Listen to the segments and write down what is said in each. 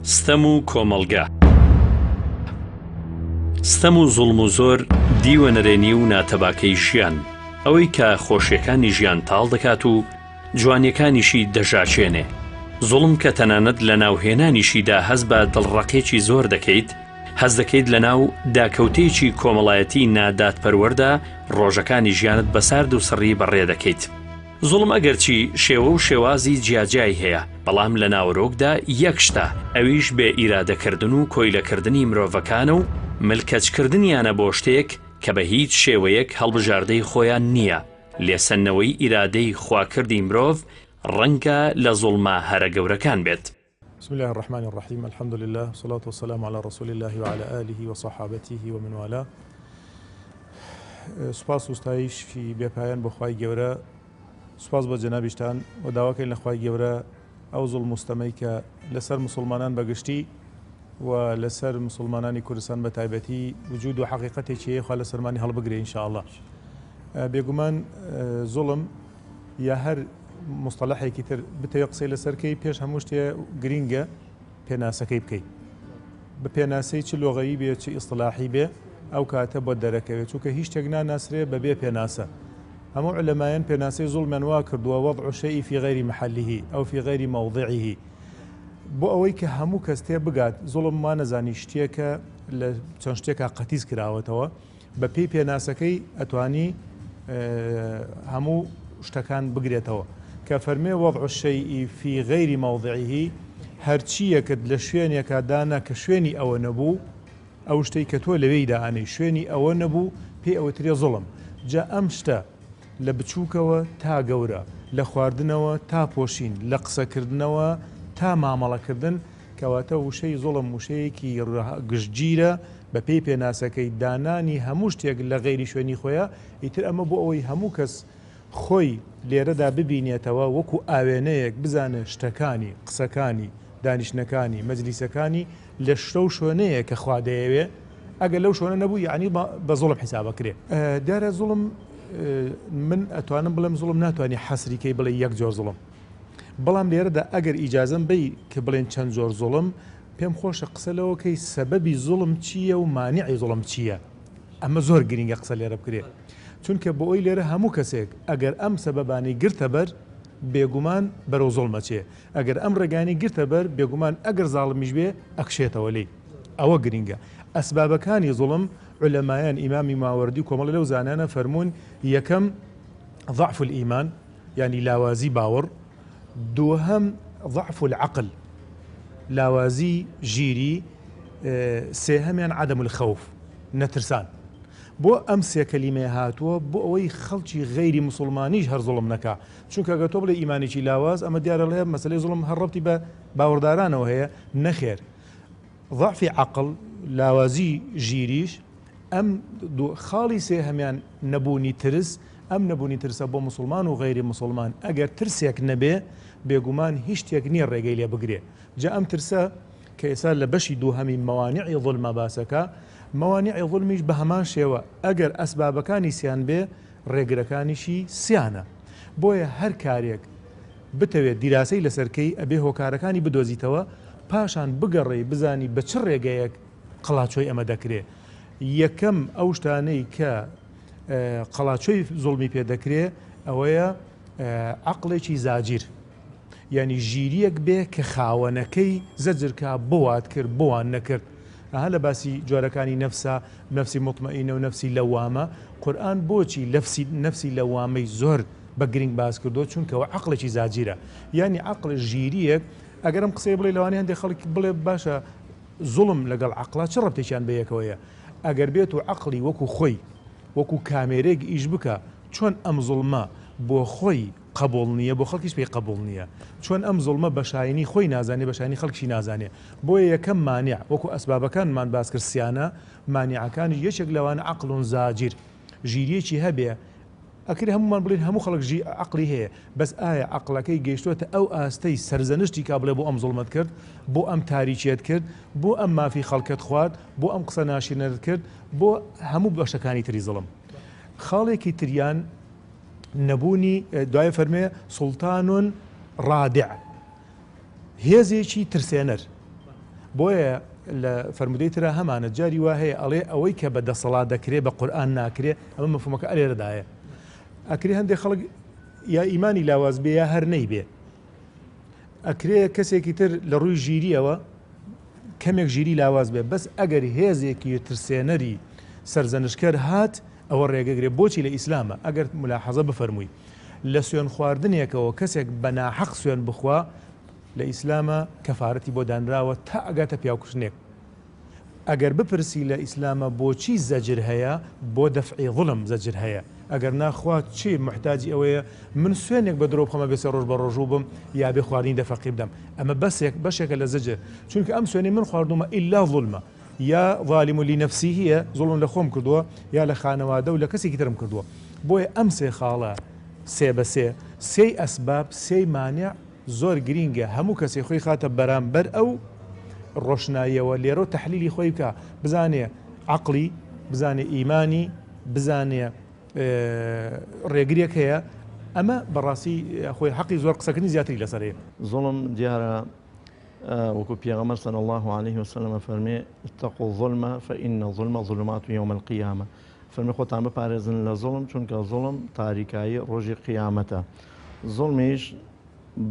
ستەم و کۆمەڵگە. ستەم و زوڵم و زۆر دیوە نەرێنی و ناتەباکەی ژیان، ئەوەی کە خۆشیەکانی ژیان تاڵ دەکات و جوانیەکانیشی دەژاکێنێ. زوڵم کە تەنانەت لە ناوهێنانیشیدا هەست بە دڵڕەقێکی زۆر دەکەیت، هەست دەکەیت لە ناو داکەوتەیەکی کۆمەڵایەتی نادادپەروەردا ڕۆژەکانی ژیانت بە سارد و سڕی بەڕێ دەکەیت. زوڵم ئەگەرچی شێوە و شێوازی جیاجیای هەیە، بەڵام لە ناوەرۆکدا یەک شتە، ئەویش بێ ئیرادەکردن و کۆیلەکردنی مرۆڤەکانە و ملکەچکردنیانە بۆ شتێک کە بە هیچ شێوەیەک هەڵبژاردەی خۆیان نییە، لێسەندنەوەی ئیرادەی خواکردی مرۆڤ ڕەنگە لە زوڵمە هەرە گەورەکان بێت. بسم اللە الرحمن الرحیم الحمد للە والصلاة والسلام علی رسول اللە وعلی آله وصحابته ومن والاه سوپاس و ستایشی بێپایان بۆ خوای گەورە سوپاس بۆ جەنابیشتان و داواکەین لە خوای گەورە ئەو زوڵم و ستەمەی کە لەسەر مسلمانان بەگشتی و لەسەر مسلمانانی کوردستان بە تایبەتی وجود و حەقیقەتێکی هەیە خوا لەسەرمانی هەڵبگرێ ان شاء الله بێگومان زوڵم یا هەر موستەلەحێکی تر بتەوێ قسەی لەسەر کەی پێش هەموو شتێ گرینگە پێناسەکەی بکەی بە پێناسەی چ لۆغەوی بێ چ ئیستلاحی بێ ئەو کاتە بۆت دەرەکەوێت چونکە هیچ شتێک ناناسرێ بەبێ پێناسە هەموو علەمایان پێناسەی زوڵمیان وا کردووە وضع الشیء فی غیر محله او فی غیر موضعه بۆ ئەوەی کە هەموو کەس تێ بگات زوڵم وا نەزانی شتێکە لە چەند شتێکا قەتیس کراوەتەوە بە پێی پێناسەکەی ئەتوانی هەموو شتەکان بگرێتەوە کە فەرمێ وضع الشیء فی غیر موضعه هەرچییەکت لە شوێنێکا دانا کە شوێنی ئەوە نەبوو ئەو شتەی کە تۆ لەوێی دائەنێی شوێنی ئەوە نەبوو پێی ئەوترێ زوڵم جا ئەم شتە لە بچووکەوە تا گەورە لە خواردنەوە تا پۆشین لە قسەکردنەوە تا مامەڵەکردن کەواتە وشەی زوڵم وشەیەکی گشتگیرە بەپێی پێناسەکەی دانانی هەموو شتێک لە غەیری شوێنی خۆیە، ئیتر ئەمە بۆ ئەوەی هەموو کەس خۆی لێرەدا ببینێتەوە وەکو ئاوێنەیەک بزانێ شتەکانی، قسەکانی، دانیشتنەکانی، مەجلیسەکانی لە شتە و شوێنەیە کە خوا دەیەوێ، ئەگەر لەو شوێنە نەبوو یەعنی بە زوڵم حیساب ئەکرێ. دیارە زوڵم من ئەتوانم بڵێم زوڵم ناتوانی حەسری کەی بڵێی یەک جۆر زوڵم، بەڵام لێرەدا ئەگەر ئیجازەم بەی کە بڵێن چەند جۆر زوڵم، پێم خۆشە قسە لەوە کەی سەبەبی زوڵم چییە و مانعی زوڵم چییە؟ ئەمە زۆر گرینگە قسە لێرە بکرێ چونکە بۆ ئەوی لێرە هەموو کەسێک ئەگەر ئەم سەبەبانەی گرتە بەر بێگومان بەرەو زوڵم ئەچێ ئەگەر ئەم ڕێگانی گرتە بەر بێگومان ئەگەر زاڵمیش بێ ئەکشێتەوە لێی ئەوە گرینگە ئەسبابەکانی زوڵم عولەمایان ئیمامی ماوەردی و کۆمەڵی لەو زانایانە فەرموون یەکەم ضعف الایمان یانی لاوازی باوەڕ دووهەم ضعف العقل لاوازی ژیری، سێهەمیان عدم الخوف نەترسان. بۆ ئەم سێ کەلیمەیە هاتووە بۆ ئەوەی خەڵکی غەیری موسوڵمانیش هەر زوڵم نەکا، چونکە گەر تۆ بڵێی ئیمانێکی لاواز ئەمە دیارە ڵێ مەسەلەی زوڵم هەر ڕەبتی بە باوەڕدارانەوە هەیە، نەخێر ضعفی عقل لاوازی ژیریش ئەم دو خاڵی سێهەمیان نەبوونی ترس، ئەم نەبوونی ترسە بۆ موسڵمان و غەیری موسڵمان، ئەگەر ترسێک نەبێ بێگومان هیچ شتێک نییە ڕێگەی لێ بگرێ، جا ئەم ترسە کە ئێستا لە بەشی دووهەمی مەوانعی زوڵما باسەکا، مەوانعی زوڵمیش بە هەمان شێوە ئەگەر ئەسبابەکانی سیان بێ ڕێگرەکانیشی سیانە، بۆیە هەر کارێک بتەوێ دیراسەی لەسەر کەی ئەبێ هۆکارەکانی بدۆزیتەوە پاشان بگەڕێی بزانی بە چ ڕێگەیەک قەڵاچۆی ئەمە دەکرێ یەکەم ئەو شتانەی کە قەڵاچۆی زوڵمی پێ دەکرێ ئەوەیە عەقڵێکی زاجیر یعنی ژیریەک بێ کە خاوەنەکەی زەجرکا بۆ وات کرد بۆ وان نەکرد ئەها لە باسی جۆرەکانی نەفسا نەفسی موتمەئینە و نەفسی لەوامە قورئان بۆچی لەفسی نەفسی لەوامەی زۆر بە گرنگ باس کردووە چونکەوە عەقڵێکی زاجیرە یعنی عەقڵ ژیریەک ئەگەر ئەم قسەیە بڵێ لەوانەیە هەندێک خەڵک بڵێ باشە زوڵم لەگەڵ عەقڵا چ ڕەبتێکیان بەیەکەوەیە؟ ئەگەر بێت و عەقڵی وەکو خۆی وەکو کامێرەیەک ئیش بکا چۆن ئەم زوڵمە بۆ خۆی قەبوڵ نییە بۆ خەڵکیش پێی قەبوڵ نییە؟ چۆن ئەم زوڵمە بە شایەنی خۆی نازانێ بە شایەنی خەڵکیشی نازانێ؟ بۆیە یەکەم مانع وەکو ئەسبابەکانمان باس کرد سیانە مانعەکانیش یەکێک لەوانە عەقڵ زاجر ژیرییەکی هەبێ ئەکرێ هەموومان بڵێین هەموو خەڵک ژی عەقڵی هەیە بەس ئایا عەقڵەکەی گەیشتۆتە ئەو ئاستەی سەرزەنشتی کا بڵێ بۆ ئەم زوڵمەت کرد بۆ ئەم تاریکیەت کرد بۆ ئەم مافی خەڵکەت خوارد بۆ ئەم قسە ناشرینەت کرد بۆ هەموو بەشەکانی تری زڵم خاڵێکی تریان نەبوونی دوای فەرمێ سوڵتانون ڕادع هێزێکی ترسێنەر. بۆیە لە فەرموودەی ترا هەمانە جاری وا هەیە ئەڵێ ئەوەی کە بە دەسەڵات دەکرێ بە قورئان ناکرێ ئەمە مەفهومەکە ئەلێرەدایە ئەکرێ هەندێک خەڵک یا ئیمانی لاواز بێ یا هەر نەیبێ ئەکرێ کەسێکی تر لە ڕووی ژیریەوە کەمێک ژیری لاواز بێ بەس ئەگەر هێزێکی ترسێنەری سەرزەنشکەر هات ئەوە ڕێگەگرێ بۆچی لە ئیسلامە ئەگەر ملاحەزە بفەرمووی لە سوێن خواردنێکەوە کەسێک بە ناحەق سوێن بخوا لە ئیسلامە کەفارەتی بۆ دانراوە تا ئەگاتە پیاوکوشتنێک ئەگەر بپرسی لە ئیسلامە بۆچی زەجر هەیە بۆ دەفعی ظلم زەجر هەیە ئەگەر نا خوا چی موحتاجی ئەوەیە من سوێنێک بە درۆ بخەم ئەبێ سێ ڕۆژ بە ڕۆژوو بم یا بێ خواردنی دە فەقیر بدەم ئەمە بەسێک بەشێکە لە زەجر چونکە ئەم سوێنەی من خواردومە ئیلا ظلمە یا ظالم لنفسه زوڵم لە خۆم کردووە یا لە خانەوادە و لە کەسێکی ترم کردووە بۆیە ئەم سێ خاڵە سێ بە سێ سێی ئەسباب سێی مانع زۆر گرینگە هەموو کەسێ خۆی خاتە بەرامبەر ئەو ڕۆشناییەوە لێرەو تەحلیلی خۆی بکا بزانێ عەقڵی بزانێ ئیمانی بزانێ ڕێگرێک هەیە ئەمە بەڕاستی خۆی حەقی زۆر قسەکردنی زیاتری لەسەر هەیە. زوڵم دیارە وەکو پێغەمبەر صلی اللە علیه وسلم ئەفەرمێ اتقوا الظلم فإن الظلم ظلمات یوم القیامە فەرمی خۆتان بپارێزن لە زوڵم چونکە زوڵم تاریکایی ڕۆژی قیامەتە زوڵمیش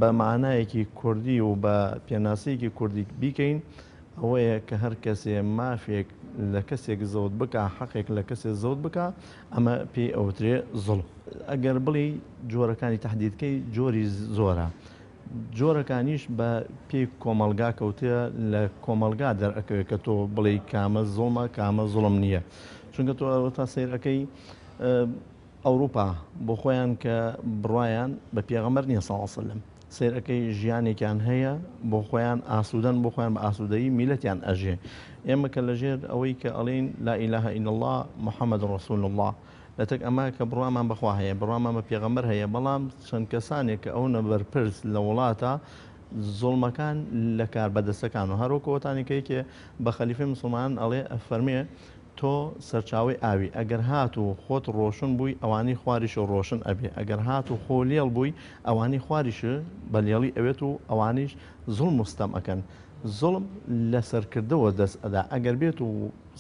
بە مانایەکی کوردی و بە پێناسەیەکی کوردی بیکەین ئەوەیە کە هەر کەسێ مافێک لە کەسێک زەوت بکا حەقێک لە کەسێ زەوت بکا ئەمە پێی ئەوترێ زوڵم. ئەگەر بڵێی جۆرەکانی تەحدید کەی جۆری زۆرە جۆرەکانیش بە پێی کۆمەڵگا کەوتە لە کۆمەڵگا دەرئەکەوێت کە تۆ بڵێی کامە زوڵمە کامە زوڵم نییە چونکە تۆ تا سەیر ئەکەی ئەوروپا بۆ خۆیان کە بڕوایان بە پێغەمبەر نییە صلی اللە وسلم سەیر ئەکەی ژیانێکیان هەیە بۆ خۆیان ئاسوودەن بۆ خۆیان بە ئاسوودەیی میلەتیان ئەژێ ئێمە کە لەژێر ئەوەی کە ئەڵێین لا اله الا الله محمد رسول الله لەتەک ئەمە کە بڕوامان بەخوا هەیە بڕوامان بە پێغەمبەر هەیە بەڵام چەند کەسانێک کە ئەونە بەرپرس لە وڵاتە زوڵمەکان لە کاربەدەستەکان و هەروەکو ئەوەتانی کە یەکێ بە خەلیفەی موسڵمانان ئەڵێ ئەفەرمێ تۆ سەرچاوەی ئاوی ئەگەر هاتوو خۆت ڕۆشن بووی ئەوانەی خواریش ڕۆشن ئەبێ ئەگەر هاتوو خۆ لێڵ بووی ئەوانەی خواریش بە لێڵی ئەوێت و ئەوانیش زوڵم و ستەم ئەکەن زوڵم لە سەرکردەوە دەست ئەدا ئەگەر بێت و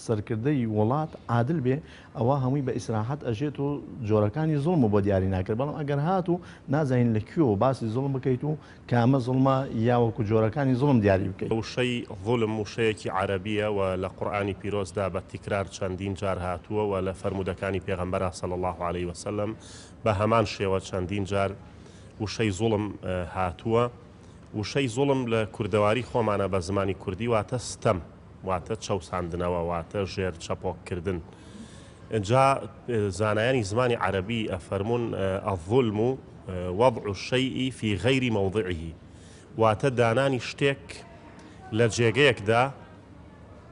سەرکردەی وڵات عادل بێ ئەوا هەمووی بە ئیسراحەت ئەژێت و جۆرەکانی زوڵم بۆ دیاری ناکرێت بەڵام ئەگەر هاتوو نازانین لە کوێوە باسی زوڵم بکەیت و کامە زوڵمە یا وەکو جۆرەکانی زوڵم دیاری بکەیت. وشەی ظلم وشەیەکی عەرەبییە و لە قورئانی پیرۆزدا بە تیکرار چەندین جار هاتووە و لە فەرموودەکانی پێغەمبەرا صلی اللە علیە وسلم بە هەمان شێوە چەندین جار وشەی زوڵم هاتووە. وشەی زوڵم لە کوردەواری خۆمانا بە زمانی کوردی واتە ستەم، واتە چەوساندنەوە، واتە ژێر چەپۆک کردن. جا زانایانی زمانی عەرەبی ئەفەرموون، الظلم وضع الشیء فی غیر موضعه، واتە دانانی شتێک لە جێگەیەکدا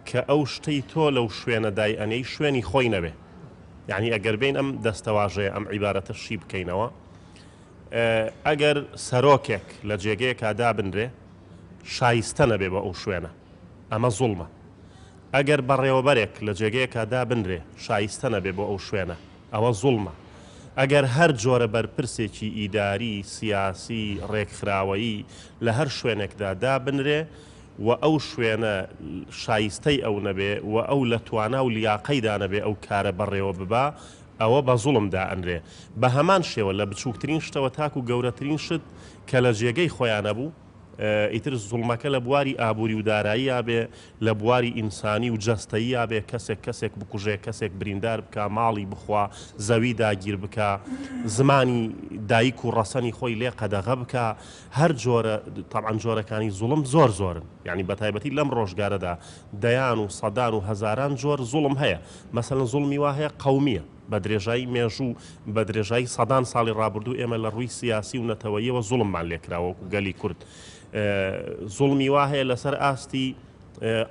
کە ئەو شتەی تۆ لەو شوێنە دایئەنێی شوێنی خۆی نەبێ. یەعنی ئەگەر بێین ئەم دەستەواژەیە، ئەم عیبارەتە شی بکەینەوە، ئەگەر سەرۆکێک لە جێگەیەکا دابنرێ شایستە نەبێ بۆ ئەو شوێنە، ئەمە زوڵمە. ئەگەر بەڕێوەبەرێک لە جێگەیەکا دابنرێ شایستە نەبێ بۆ ئەو شوێنە، ئەوە زوڵمە. ئەگەر هەر جۆرە بەرپرسێکی ئیداری، سیاسی، ڕێکخراوەیی لە هەر شوێنێکدا دابنرێ و ئەو شوێنە شایستەی ئەو نەبێ و ئەو لە توانا و لیاقەیدا نەبێ ئەو کارە بەڕێوە ببا، ئەوە بە زوڵم دائەنرێ. بە هەمان شێوە لە بچووکترین شتەوە تاکوو گەورەترین شت کە لە جێگەی خۆیا نەبوو، ئیتر زوڵمەکە لە بواری ئابووری و داراییا بێ، لە بواری ئینسانی و جەستەییا بێ، کەسێک کەسێک بکوژێ، کەسێک بریندار بکا، ماڵی بخوا، زەوی داگیر بکا، زمانی دایک و ڕەسەنی خۆی لێ قەدەغە بکا، هەر جۆرە، تەبعەن جۆرەکانی زوڵم زۆر زۆرن، یانی بە تایبەتی لەم ڕۆژگارەدا دەیان و سەدان و هەزاران جۆر زوڵم هەیە، مەسەلەن زوڵمی وا هەیە قەومییە. بە درێژایی مێژوو، بە درێژایی سەدان ساڵی ڕابردوو ئێمە لە ڕووی سیاسی و نەتەوەییەوە زوڵممان لێ کراوە وەکوو گەلی کورد. زوڵمی وا هەیە لەسەر ئاستی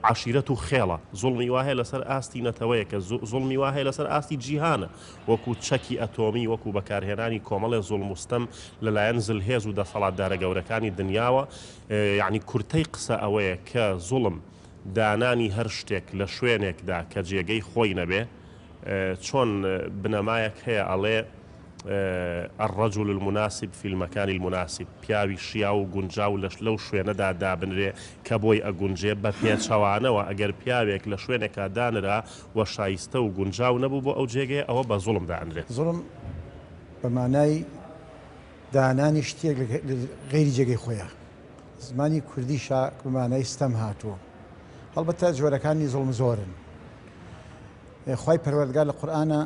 عەشیرەت و خێڵە، زوڵمی وا هەیە لەسەر ئاستی نەتەوەیەکە، زوڵمی وا هەیە لەسەر ئاستی جیهانە، وەکوو چەکی ئەتۆمی، وەکوو بەکارهێنانی کۆمەڵێ زوڵم و ستەم لەلایەن زلهێز و دەسەڵاتدارە گەورەکانی دنیاوە. یەعنی کورتەی قسە ئەوەیە کە زوڵم دانانی هەر شتێک لە شوێنێکدا کە جێگەی خۆی نەبێ، چۆن بنەمایەک هەیە ئەڵێ. الرجل المناسب فی المکان المناسب، پیاوی شیاو و گونجاو لە لەو شوێنەدا دابنرێ کە بۆی ئەگونجێ، بە پێچەوانەوە ئەگەر پیاوێک لە شوێنێکا دانرا و شایستە و گونجاو نەبوو بۆ ئەو جێگەیە ئەوە بە زوڵم دائەنرێت. زوڵم بە مانای دانانی شتێک لە غەیری جێگەی خۆیە. زمانی کوردیشا بە مانای ستەم هاتووە. هەڵبەتە جۆرەکانی زوڵم زۆرن. خوای پەروەردگار لە قورئانا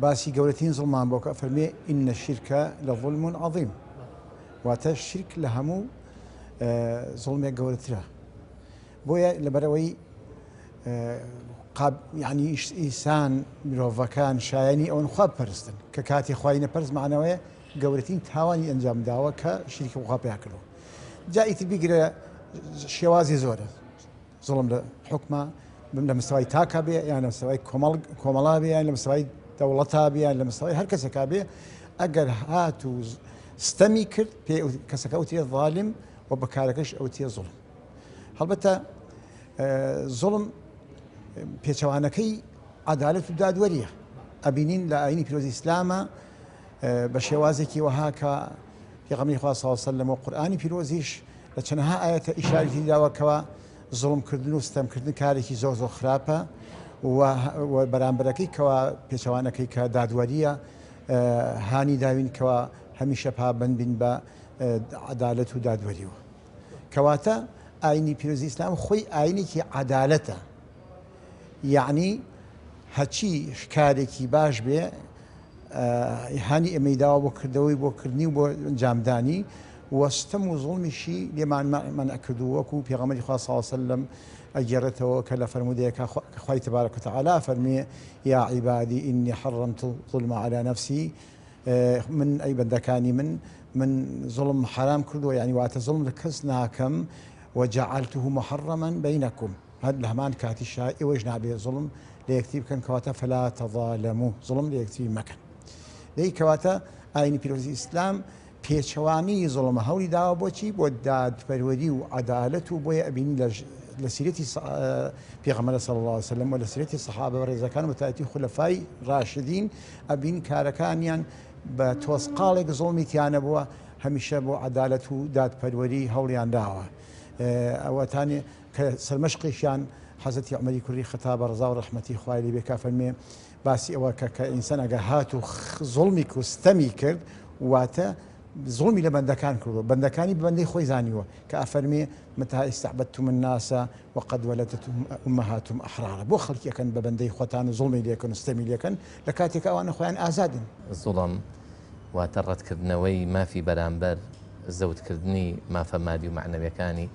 باسی گەورەترین زوڵمان بۆ کە فەرمێ إن الشرك لظلم عظیم واتە شرک لە هەموو زوڵمێک گەورەترە بۆیە لەبەرەوەی یعنی ئینسان مرۆڤەکان شایانی ئەوەن خوا بپەرستن کە کاتی خوای نەپەرست معنەوەیە گەورەترین تاوانی ئەنجام داوە کە شریکی خوا پیا کردووە جا ئیتر بیگرە شێوازی زۆرە زوڵم لە حوکما لە مستەوای تاکا بێ یان لە مستەوای کۆمەڵ کۆمەڵا بێ یان لە مستەوای دەوڵەتا بێ یان لە مستەوای هەر کەسێکا بێ ئەگەر هات و ستەمی کرد پێ کەسەکە ئەوترێ ظالم و بە کارەکەش ئەوترێ زوڵم هەڵبەتە زوڵم پێچەوانەکەی عەدالەت و دادوەریە ئەبینین لە ئاینی پیرۆزی ئیسلامە بە شێوازێکی وەها کە پێغەمبەری خوا صلی اللە علیه وسلم و قورئانی پیرۆزیش لە چەنەها ئایەتە ئیشارەتی داوە کەوا زوڵم کردن و ستەم کردن کارێکی زۆر زۆر خراپە و بەرامبەرەکەی کەوا پێچەوانەکەی کە دادوەریە هانی داوین کەوا هەمیشە پابەند بین بە عەدالەت و دادوەریەوە کەواتە ئاینی پیرۆزی ئیسلام خۆی ئاینێکی عەدالەتە یعنی هەچی کارێکی باش بێ هانی ئێمەی داوە بۆ کردەوەی بۆ کردنی و بۆ ئەنجامدانی و ستەم و زوڵمیشی لێمان مەنع کردووە وەکو پێغەمبەری خوا صلی اللە علیه وسلم ئەگێڕێتەوە کە لە فەرموودەیەکا کە خوای تبارک و تعالی فەرموێ یا عبادی انی حرمت الظلم علی نفسی من ئەی بەندەکانی من من زوڵم حەرام کردووە یعنی واتە زوڵم لە کەس ناکەم وجعلته محرما بینکم هەر لە هەمان کاتیشا ئێوەش نابێ زوڵم لە یەکتری بکەن کەواتە فلا تظالموا زوڵم لە یەکتری مەکەن دەی کەواتە ئاینی پیرۆزی ئیسلام پێچەوانی زوڵمە هەوڵی داوە بۆچی بۆ دادپەروەری و عەدالەت و بۆیە ئەبینی لە لە سیرەتی پێغەمبەر صلی الله علیه وسلم و لە سیرەتی سەحابە بەڕێزەکان و تایبەتی خولەفای ڕاشدین ئەبین کارەکانیان بە تۆزقاڵێک زوڵمی تیانە بووە هەمیشە بۆ عەدالەت و دادپەروەری هەوڵیان داوە ئەوەتانێ کە سەرمەشقێکیان حەزرەتی عومەری کوڕی خەتابە ڕەزا و ڕەحمەتی خوای لێ بێ کە فەرمێ باسی ئەوە کە کە ئینسان ئەگەر هات و زوڵمی کرد و ستەمی کرد واتە زوڵمی لە بەندەکان کردووە بەندەکانی بە بەندەی خۆی زانیوە کە ئەفەرمێ متى استعبدتم الناس وقد ولدتهم امهاتهم احرارا بۆ خەڵکی ئەکەن بە بەندەی خۆتان و زوڵمی لێکەن و ستەمی لێکەن لە کاتێک ئەوانە خۆیان ئازادن. زوڵم واتە ڕەتکردنەوەی مافی بەرامبەر، زەوتکردنی مافە مادی و مەعنەویەکانی.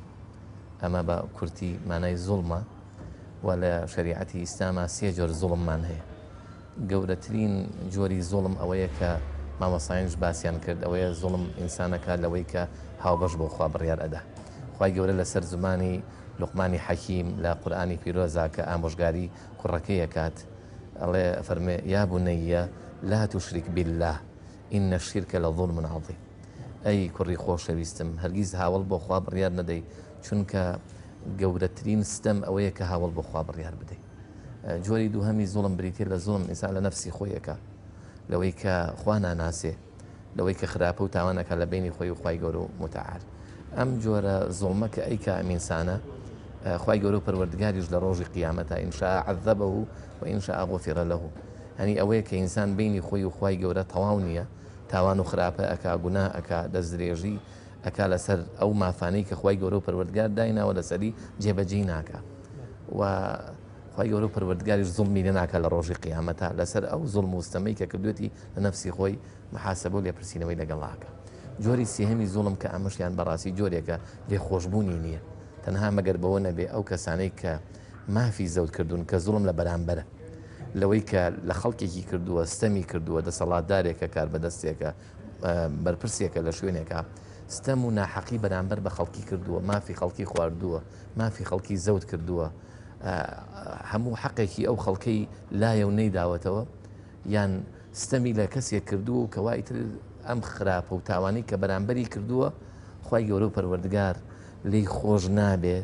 ئەمە بە کورتی مانای زوڵمە و لە شەریعەتی ئیسلاما سێ جۆر زوڵممان هەیە. گەورەترین جۆری زوڵم ئەوەیە کە مامۆستایانیش باسیان کرد ئەوەیە زوڵم ئینسان ئەکات لەوەی کە هاوبەش بۆ خوا بڕیار ئەدا. خوای گەورە لەسەر زمانی لوقمانی حەکیم لە قورئانی پیرۆزا کە ئامۆژگاری کوڕەکەی ئەکات ئەڵێ ئەفەرموێ، یا بنی لا تشرک باللە ان الشرک لظلم عظیم. ئەی کوڕی خۆشەویستم هەرگیز هاوەڵ بۆ خوا بڕیار نەدەی چونکە گەورەترین ستەم ئەوەیە کە هاوەڵ بۆ خوا بڕیار بدەی جۆری دووهەمی زوڵم بریتیە لە زوڵم ئینسان لە نەفسی خۆی ئەکا لەوەی کە خوا ناناسێ لەوەی کە خراپە و تاوان ئەکا لە بینی خۆی و خوای گەورە و متعال ئەم جۆرە زوڵمە کە ئەیکا ئەم ئینسانە خوای گەورە و پەروەردگاریش لە ڕۆژی قیامەتا إن شاء عذبه وإن شاء غفر له هەنی ئەوەیە کە ئینسان بینی خۆی و خوای گەورە تەواو نییە تاوان و خراپە ئەکا گوناه ئەکا دەستدرێژی ئەکا لەسەر ئەو مافانەی کە خوای گەورە و پەروەردگار دایناوە لەسەری جێبەجێی ناکا و خوای گەورە و پەروەردگاریش زوڵمی لێ ناکا لە ڕۆژی قیامەتا لەسەر ئەو زوڵم و ستەمەی کە کردوێتی لە نەفسی خۆی محاسبە و لێپرسینەوەی لەگەڵا ئەکا جۆری سێهەمی زوڵم کە ئەمەشیان بەڕاستی جۆرێکە لێخۆشبوونی نییە تەنها مەگەر بەوە نەبێ ئەو کەسانەی کە مافی زەوت کردوون کە زوڵم لە بەرامبەرە لەوەی کە لە خەڵکێکی کردووە، ستەمی کردووە، دەسەڵاتدارێکە، کاربەدەستێکە، بەرپرسێکە لە شوێنێکا، ستەم و ناحەقی بەرامبەر بە خەڵکی کردووە، مافی خەڵکی خواردووە، مافی خەڵکی زەوت کردووە، هەموو حەقێکی ئەو خەڵکەی لایە و نەیداوەتەوە، یان ستەمی لە کەسێک کردووە و کەوا ئیتر ئەم خراپە و تاوانەی کە بەرامبەری کردووە، خوای گەورە و پەروەردگار لێی خۆش نابێ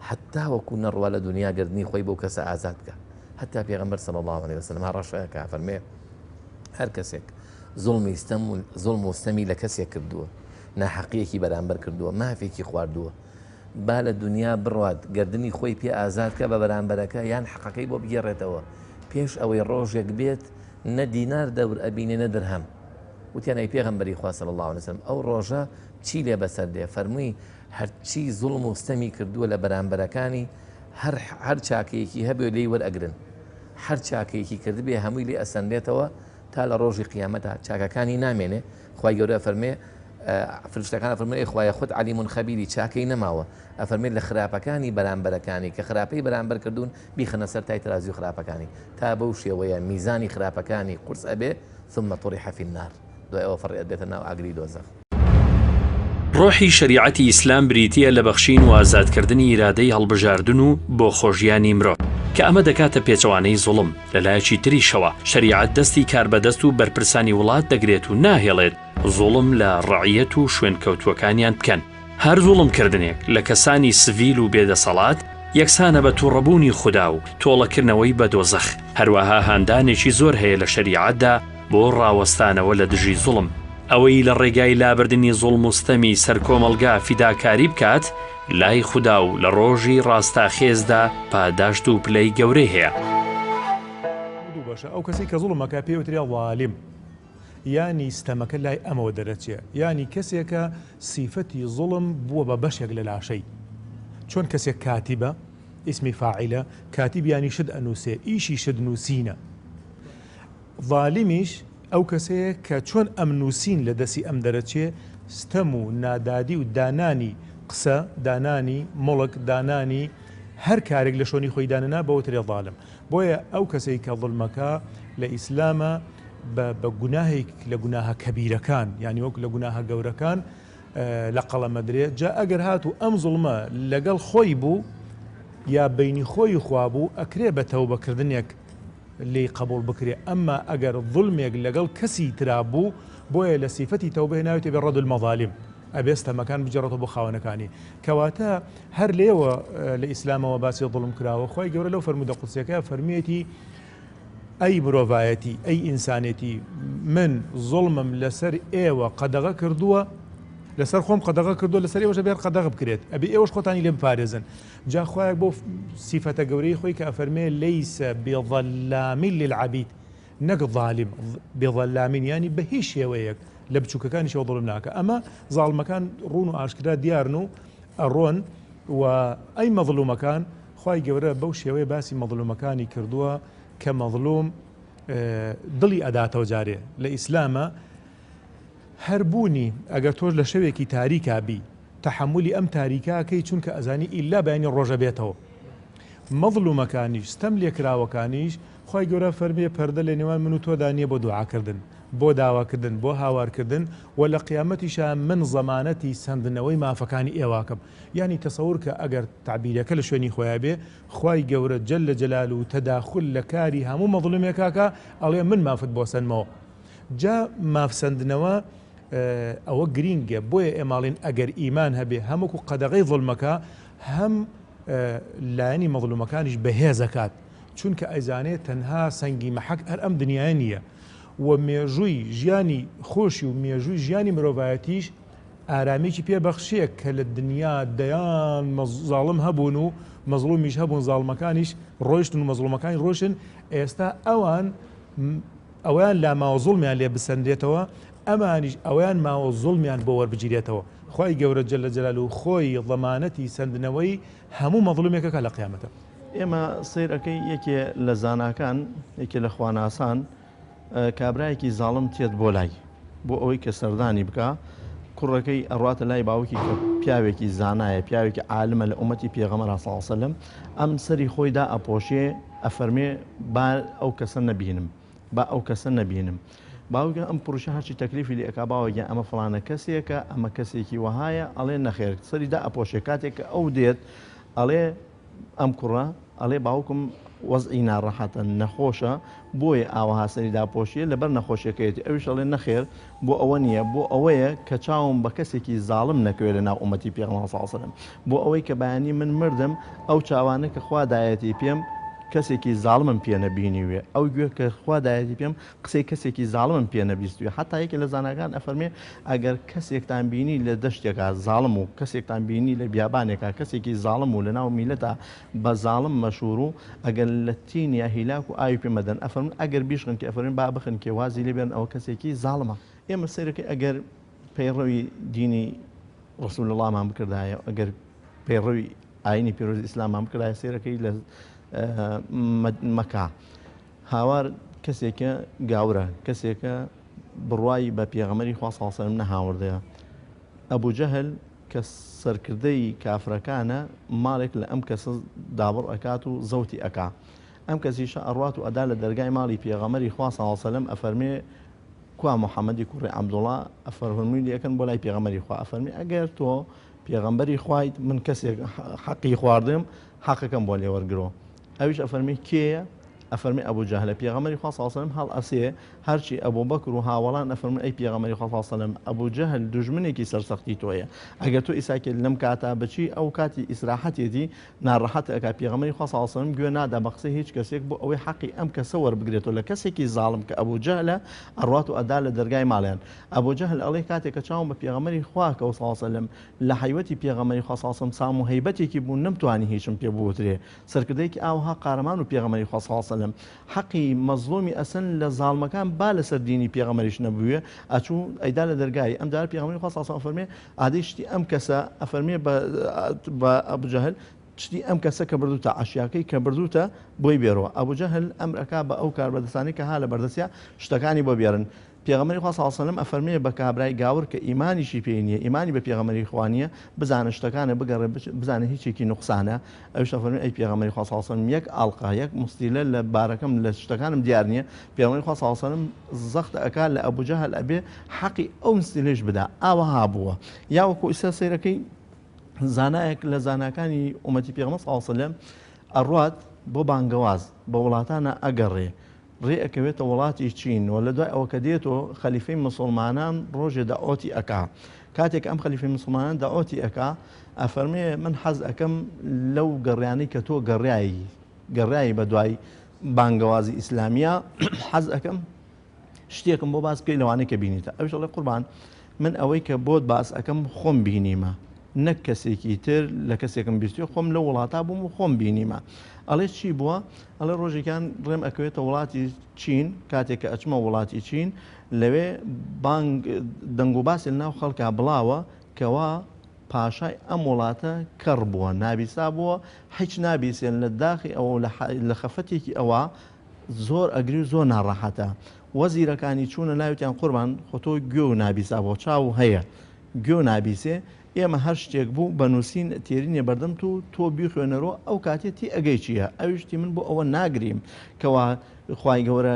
هەتا وەکو نەڕوا لە دونیا گەردنی خۆی بەو کەسە ئازاد بکا. هەتا پێغەمبەر صلی اللە علیە وسلم هەڕەشە ئەکا ئەفەرموێ هەر کەسێک. زوڵمی ستەم و زوڵم و ستەمی لە کەسێک کردووە، ناحەقییەکی بەرامبەر کردووە، مافێکی خواردووە، با لە دونیا بڕوات گەردنی خۆی پێ ئازاد کا بە بەرامبەرەکە یان حەقەکەی بۆ بگێڕێتەوە پێش ئەوەی ڕۆژێک بێت نە دینار دەور ئەبینێ نە درهەم. وتیان ئەی پێغەمبەری خوا صلی اللە علیە وسلم ئەو ڕۆژە چی لێ بەسەر دێ؟ فەرمووی هەرچی زوڵم و ستەمی کردووە لە بەرامبەرەکانی هەر هەر چاکەیەکی هەبێ لێی وەرئەگرن هەر چاکەیەکی کردبێ هەمووی لێ ئەسەنرێتەوە تا لە ڕۆژی قیامەتا چاکەکانی نامێنێ خوای گەورە ئەفەرمێ فریشتەکان ئەفەرموون ئەی خوایە خۆت عەلیم خەبیری چاکەی نەماوە ئەفەرمێ لە خراپەکانی بەرامبەرەکانی کە خراپەی بەرامبەر کردوون بیخەنە سەر تای تەرازوی خراپەکانی تا بەو شێوەیە میزانی خراپەکانی قورس ئەبێ ثم طرح فی النار دوای ئەوە فڕێ ئەدرێتە ناو ئاگری دۆزەخ. ڕۆحی شەریعەتی ئیسلام بریتییە لە بەخشین و ئازادکردنی ئیرادەی هەڵبژاردن و بۆ خۆژیانی مرۆڤ، کە ئەمە دەکاتە پێچەوانەی زوڵم، لە لایەکی تریشەوە شەریعەت دەستی کاربەدەست و بەرپرسانی وڵات دەگرێت و ناهێڵێت زوڵم لە ڕەعیەت و شوێنکەوتووەکانیان بکەن. هەر زوڵمکردنێک لە کەسانی سڤیل و بێدەسەڵات یەکسانە بە توڕەبوونی خودا و تۆڵەکردنەوەی بە دۆزەخ، هەروەها هاندانێکی زۆر هەیە لە شەریعەتدا بۆ ڕاوەستانەوە لە دژی زوڵم، ئەوەی لە ڕێگای لابردنی زوڵم و ستەمی سەر کۆمەڵگا فیداکاری بکات لای خودا و لە ڕۆژی ڕاستاخێزدا پاداشت و پلەی گەورەی هەیە. دوو بەشە، ئەو کەسەی کە زوڵم ئەکا پێی وترێ ظالم. یانی ستەمەکە لای ئەمەوە دەرەچێ یانی کەسێکە سیفەتی زوڵم بووە بە بەشێک لە لاشەی چۆن کەسێک کاتیبە ئیسمی فاعیلە کاتیب یانی شت ئەنووسێ ئیشی شت نووسینە ظالمیش ئەو کەسەیە کە چۆن ئەم نووسین لە دەستی ئەم دەرەچێ ستەم و نادادی و دانانی قسە دانانی موڵک دانانی هەر کارێک لە شۆنی خۆی دانەنا بەوترێ ظالم بۆیە ئەو کەسەی کە ظلمەکە لە ئیسلامە بە بە گوناهێک لە گوناهە کەبیرەکان یانی وەک لە گوناهە گەورەکان لە قەڵەمەدرێ جا ئەگەر هاتوو ئەم زوڵمە لەگەڵ خۆی بوو یا بینی خۆی خوا بوو ئەکرێ بە تەوبەکردنێک لێی قبول بکرێ ئەمما ئەگەر ظلمێک لەگەڵ کەسی ترا بوو بۆیە لە سیفەتی تەوبە هێناوێتی بێ ڕەد المەظالم ئەبێ ستەمەکان بگێڕێتەوە بۆ خاوەنەکانی کەواتە هەر لێوە لە ئیسلامەوە باسی ظلم کراوە خوای گەورە لەو فەرموودە قودسیەکە فەرمیەتی ئەی مرۆڤایەتی، ئەی ئینسانێتی، من زوڵمم لەسەر ئێوە قەدەغە کردووە، لەسەر خۆم قەدەغە کردووە، لەسەر ئێوەش ئەبێ هەر قەدەغە بکرێت، ئەبێ ئێوەش خۆتانی لێ بپارێزن. جا خوایەک بۆ سیفەتە گەورەی خۆی کە ئەفەرمێ لەیس بظلام للعبید، نەک ظالم، بظلام یانی بە هیچ شێوەیەک لە بچووکەکانیشەوە زوڵم ناکا. ئەمە زاڵمەکان ڕوون و ئاشکرا دیارن و ئەڕۆن و ئەی مەزڵومەکان، خوای گەورە بەو شێوەیە باسی مەزلومەکانی کردووە کە مەزلوم دڵی ئەداتەوە جارێ لە ئیسلامە هەر بوونی ئەگەر تۆش لە شەوێکی تاریکا بی تەحەمولی ئەم تاریکاکەی چونکە ئەزانی ئیلا بەیانی ڕۆژە بێتەوە مەزلومەکانیش ستەم لێکراوەکانیش خوای گەورە فەرمیێ پەردە لە نێوان من و تۆدا نییە بۆ دوعاکردن بۆ داواکردن بۆ هاوارکردن و لە قیامەتیشا من زەمانەتی سەندنەوەی مافەکانی ئێواکەم یانی تەسەور کە ئەگەر تەعبیرەکە لە شوێنی خۆیا بێ خوای گەورە جل جلالە تەداخول لە کاری هەموو مەزلومێکا کا ئەڵێ من مافت بۆ سەنمەوە جا ماف سەندنەوە ئەوە گرینگە بۆیە ئێمە ئەڵێین ئەگەر ئیمان هەبێ هەم وەکو قەدەغەی زوڵمەکە هەم لایەنی مەزلومەکانیش بەهێزەکات چونکە ئەیزانێ تەنها سەنگی مەحەک هەر ئەم دنیایە نییە و مێژووی ژیانی خۆشی و مێژووی ژیانی مرۆڤایەتیش ئارامیی پێ بەخشێ کە لە دنیا دەیان زاڵم هەبوون و مەزڵومیش هەبوون زاڵمەکانیش ڕۆیشتن و مەزڵومەکانی ڕۆشن ئێستا ئەوان ئەویان لاماوە زوڵمیان لێ بسەنرێتەوە ئەمانیش ئەویان ماوە زوڵمیان بۆ وەربگیرێتەوە خوای گەورە جل جلالە خۆی ضمانەتی سەندنەوەی هەموو مەزڵومێکەکە لە قیامەتە. ئێمە سەیر ئەکەی یەکێ لە زاناکان یەکێ لە خواناسان کابرایەکی زاڵم تێت بۆ لای بۆ ئەوەی کە سەردانی بکا کوڕەکەی ئەڕواتە لای باوکی کە پیاوێکی زانایە پیاوێکی عالمە لە ئومەتی پێغەمبەر صلی الله علیه وسلم ئەم سەری خۆی دا ئەپۆشێ ئەفەرمێ با ئەو کەسە نەبینم با ئەو کەسە نەبینم باوکە ئەم کوڕیشە هەرچی تەکلیفی لێ ئەکا باوە گیان ئەمە فڵانە کەسێکە ئەمە کەسێکی وەهایە ئەڵێ نەخێر سەری دا ئەپۆشێ کاتێک کە ئەو دێت ئەڵێ ئەم کوڕە ئەڵێ باوکم وەزعی ناڕەحەتە نەخۆشە بۆیە ئاوەها سەری داپۆشیە لەبەر نەخۆشیەکەیەتی ئەویش ئەڵێ نەخێر بۆ ئەوە نییە بۆ ئەوەیە کە چاوم بە کەسێکی زاڵم نەکەوێت لە ناو ئومەتی پێغەمبەر صلی اللە علیه و سلم بۆ ئەوەی کە بەیانی من مردم ئەو چاوانە کە خوا دایەتی پێم. کەسێکی زاڵمم پێ نەبینیوێ، ئەو گوێ کە خوا دایەتی پێم قسەی کەسێکی زاڵمم پێ نەبیستوێ، حەتا یەکێ لە زاناکان ئەفەرمێ ئەگەر کەسێکتان بینی لە دەشتێکا زاڵم و کەسێکتان بینی لە بیابانێکا کەسێکی زاڵم و لەناو میللەتا بە زاڵم مەشهور و ئەگەر لە تینیا هیلاک و ئاوی پێ مەدەن ئەفەرموون ئەگەر بیشخنکێ ئەفەرموون با بخنکێ وازی لێ بێنن ئەوە کەسێکی زاڵمە. ئێمە سەیرەکەی ئەگەر پەیڕەوی دینی ڕسول اللەمان بکردایە ئەگەر پەیڕەوی ئاینی پیرۆزی ئیسلامان بکردایە سەیرەکەی لە مەکە هاوار کەسێکە گاورە کەسێکە بڕوای بە پێغەمەری خوا ساڵسەرم نەهاوردەیە ئەبوو جەهل کە سەرکردەی کافرەکانە ماڵێک لە ئەم کەسە دابڕ ئەکات و زەوتی ئەکا ئەم کەسیشە ئەڕوات و ئەدا لە دەرگای ماڵی پێغەمەری خوا ساڵسەلم ئەفەرمێ کوا محمدی کوڕی عەبدوڵا ئەفەرمووی لێ ئەکەن بۆ لای پێغەمبەری خوا ئەفەرمی ئەگەر تۆ پێغەمبەری خوایت من کەسێک حەقی خواردم حەقەکەم بۆ لێ وەرگرۆ ئەویش ئەفەرمی کێیە ئەفەرمی ئەبوو جەهلە پێغەمبەری خوا صلی الله هەڵ ئەسێ هەرچی ئەبوو بەکر و هاوەڵان ئەفەرمون ئەی پێغەمبەری خوا صلی الله ئەبوو جەهل دوژمنێکی سەرسەختی تۆیە ئەگەر تۆ ئیساکێت لەم کاتا بچی ئەو کاتی ئیسراحەتێتی ناڕەحەت ئەکا پێغەمبەری خوا صلی اللە علیە وسلم گوێ نادا بە قسەی هیچ کەسێک بۆ ئەوەی حەقی ئەم کەسە وەربگرێتەوە لە کەسێکی زاڵم کە ئەبو جەهلە ئەڕوات و ئەدا لە دەرگای ماڵیان ئەبو جەهل ئەڵێ کاتێک کە چاوم بە پێغەمبەری خوا کەوت صلی اللە علیە وسلم لە حەیوەتی پێغەمبەری خوا صلی اللە علیە وسلم سام و هەیبەتێکی بوو نەمتوانی هیچم پێ بوترێ سەرکردەیەکی ئاوها قارەمان و پێغەمبەری خوا صلی اللە علیە وسلم حەقی مەزڵومی ئەسەن لە زاڵمەکان با لەسەر دینی پێغەمبەریش نەبووێ ئەچوو ئەیدا لە دەرگای ئەم جارە پێغەمبەری خوا صلی اللە علیە وسلم ئەفەرمێ ئادەی شتی ئەم کەسە ئەفەرمێ بە بە ئەبو جەهل شتی ئەم کەسە کە بردووتە عەشیاکەی کە بردووتە بۆی بێرەوە ئەبو جەهل ئەمر ئەکا بە ئەو کاربەدەستانەی کە ها لە بەردەستیا شتەکانی بۆ بێرن پێغەمبەری خوا صلی اللە علیە وسلم ئەفەرمێ بە کابرای گاور کە ئیمانیشی پێی نییە ئیمانی بە پێغەمبەری خوا نییە بزانە شتەکانە بگەڕێ بزانە هیچێکی نوقسانە ئەویش ئەفەرمێ ئەی پێغەمبەری خوا صلی اللە علیە وسلم یەک ئاڵقە یەک مستیلە لە بارەکەم لە شتەکانم دیار نییە پێغەمبەری خوا صلی اللە علیە وسلم زەخت ئەکا لە ئەبو جەهل ئەبێ حەقی ئەو مستیلەیش بدا ئاوەها بووە یا وەکو ئیستا سەیرەکەی زانایەک لە زاناکانی ئومەتی پێغەمبەر صلی اللە علیە وسلم ئەڕوات بۆ بانگەواز بە وڵاتانە ئەگەڕێ ڕێ ئەکەوێتە وڵاتی چین و لە دوای ئەوە کە دێتۆ خەلیفەی موسڵمانان ڕۆژێ دەعوەتی ئەکا کاتێک ئەم خەلیفەی موسڵمانان دەعوەتی ئەکا ئەفەرمێ من حەز ئەکەم لەو گەڕیانەی کە تۆ گەڕیایی گەڕیایی بە دوای بانگەوازی ئیسلامیە حەز ئەکەم شتێکم بۆ باس بکەی لەوانەی کە بینیتە ئەویش ئەڵێ قوربان من ئەوەی کە بۆت باس ئەکەم خۆم بینیمە نەک کەسێکی تر لە کەسێکم بیستوێ خۆم لە وڵاتا بووم و خۆم بینیمە ئەڵێ چی بووە ئەڵێ ڕۆژێکیان ڕێم ئەکەوێتە وڵاتی چین کاتێک کە ئەچمە وڵاتی چین لەوێ بانگ دەنگ و باسی لەناو خەڵکا بڵاوە کەوا پاشای ئەم وڵاتە کەڕ بووە نابیسا بووە هیچ نابیسێن لە داخی ئەوە لە خەفەتێکی ئەوە زۆر ئەگری و زۆر ناڕەحەتە. وەزیرەکانی چوونە لای وتیان قوربان خۆ تۆ گوێ و نابیسا بۆ چاو هەیە گوێ و نابیسێ ئێمە هەر شتێک بوو بە نووسین تێرینە بەردەمت و تۆ بیخوێنەرۆ ئەو کاتێ تێ ئەگەی چییە ئەویش وتی من بۆ ئەوە ناگریم کەوا خوای گەورە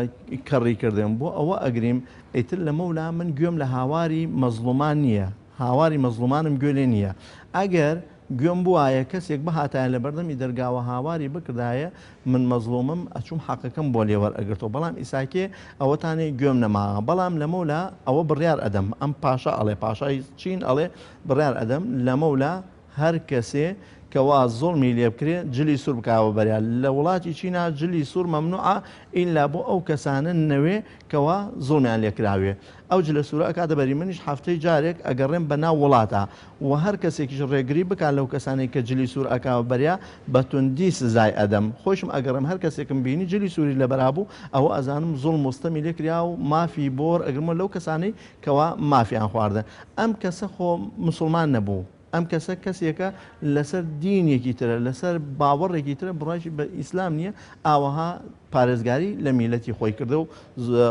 کەڕی کردم بۆ ئەوە ئەگریم ئیتر لەمەولا من گوێم لە هاواری مەزڵومان نییە هاواری مەزڵومانم گوێ لێ نییە ئەگەر گوێم بوایە کەسێک بهاتایە لەبەردەمی دەرگاوە هاواری بکردایە من مەزڵومم ئەچوم حەقەکەم بۆ لێ وەرئەگرتەوە بەڵام ئیساکێ ئەوەتانێ گوێم نەماوە بەڵام لەمەولا ئەوە بڕیار ئەدەم ئەم پاشا ئەڵێ پاشای چین ئەڵێ بڕیار ئەدەم لەمەولا هەر کەسێ کەوا زوڵمی لێ بکرێ جلی سور بکاوە بەریا لە وڵاتی چینا جلی سور مەمنوعە ئیلا بۆ ئەو کەسانە نەوێ کەوا زوڵمیان لێ کراوێ ئەو جلە سورە ئەکاتە بەری منیش هەفتەی جارێک ئەگەڕێم بە ناو وڵاتا وە هەر کەسێکیش ڕێگری بکا لەو کەسانەی کە جلی سور ئەکا بەریا بە توندی سزای ئەدەم خۆیشم ئەگەڕێم هەر کەسێکم بینی جلی سوری لەبەرا بوو ئەوە ئەزانم زوڵم و ستەمی لێ کریا و مافی بۆر ئەگرمەوە لەو کەسانەی کەوا مافیان خواردە ئەم کەسە خۆ مسوڵمان نەبوو ئەم کەسە کەسێکە لەسەر دینێکی ترە، لەسەر باوەڕێکی ترە، بڕوایشی بە ئیسلام نییە، ئاوەها پارێزگاری لە میللەتی خۆی کردە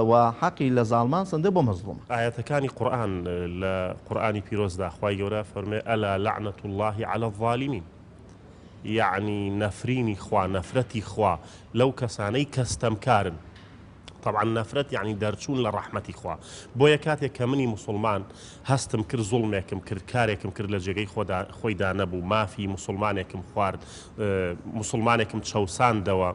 و حەقی لە زاڵمان سەندە بۆ مەزڵومان. ئایەتەکانی قورئان لە قورئانی پیرۆزدا خوای گەورە ئەفەرموێ، الا لعنە اللە علی الظالمین، یەعنی نەفرینی خوا، نەفرەتی خوا لەو کەسانەی کە ستەمکارن. تەبعەن نەفرەت یەعنی دەرچوون لە ڕەحمەتی خوا. بۆیە کاتێک کە منی موسوڵمان هەستم کرد زوڵمێکم کرد، کارێکم کرد لە جێگەی خۆدا خۆیدا نەبوو، مافی موسوڵمانێکم خوارد، موسوڵمانێکم چەوساندەوە،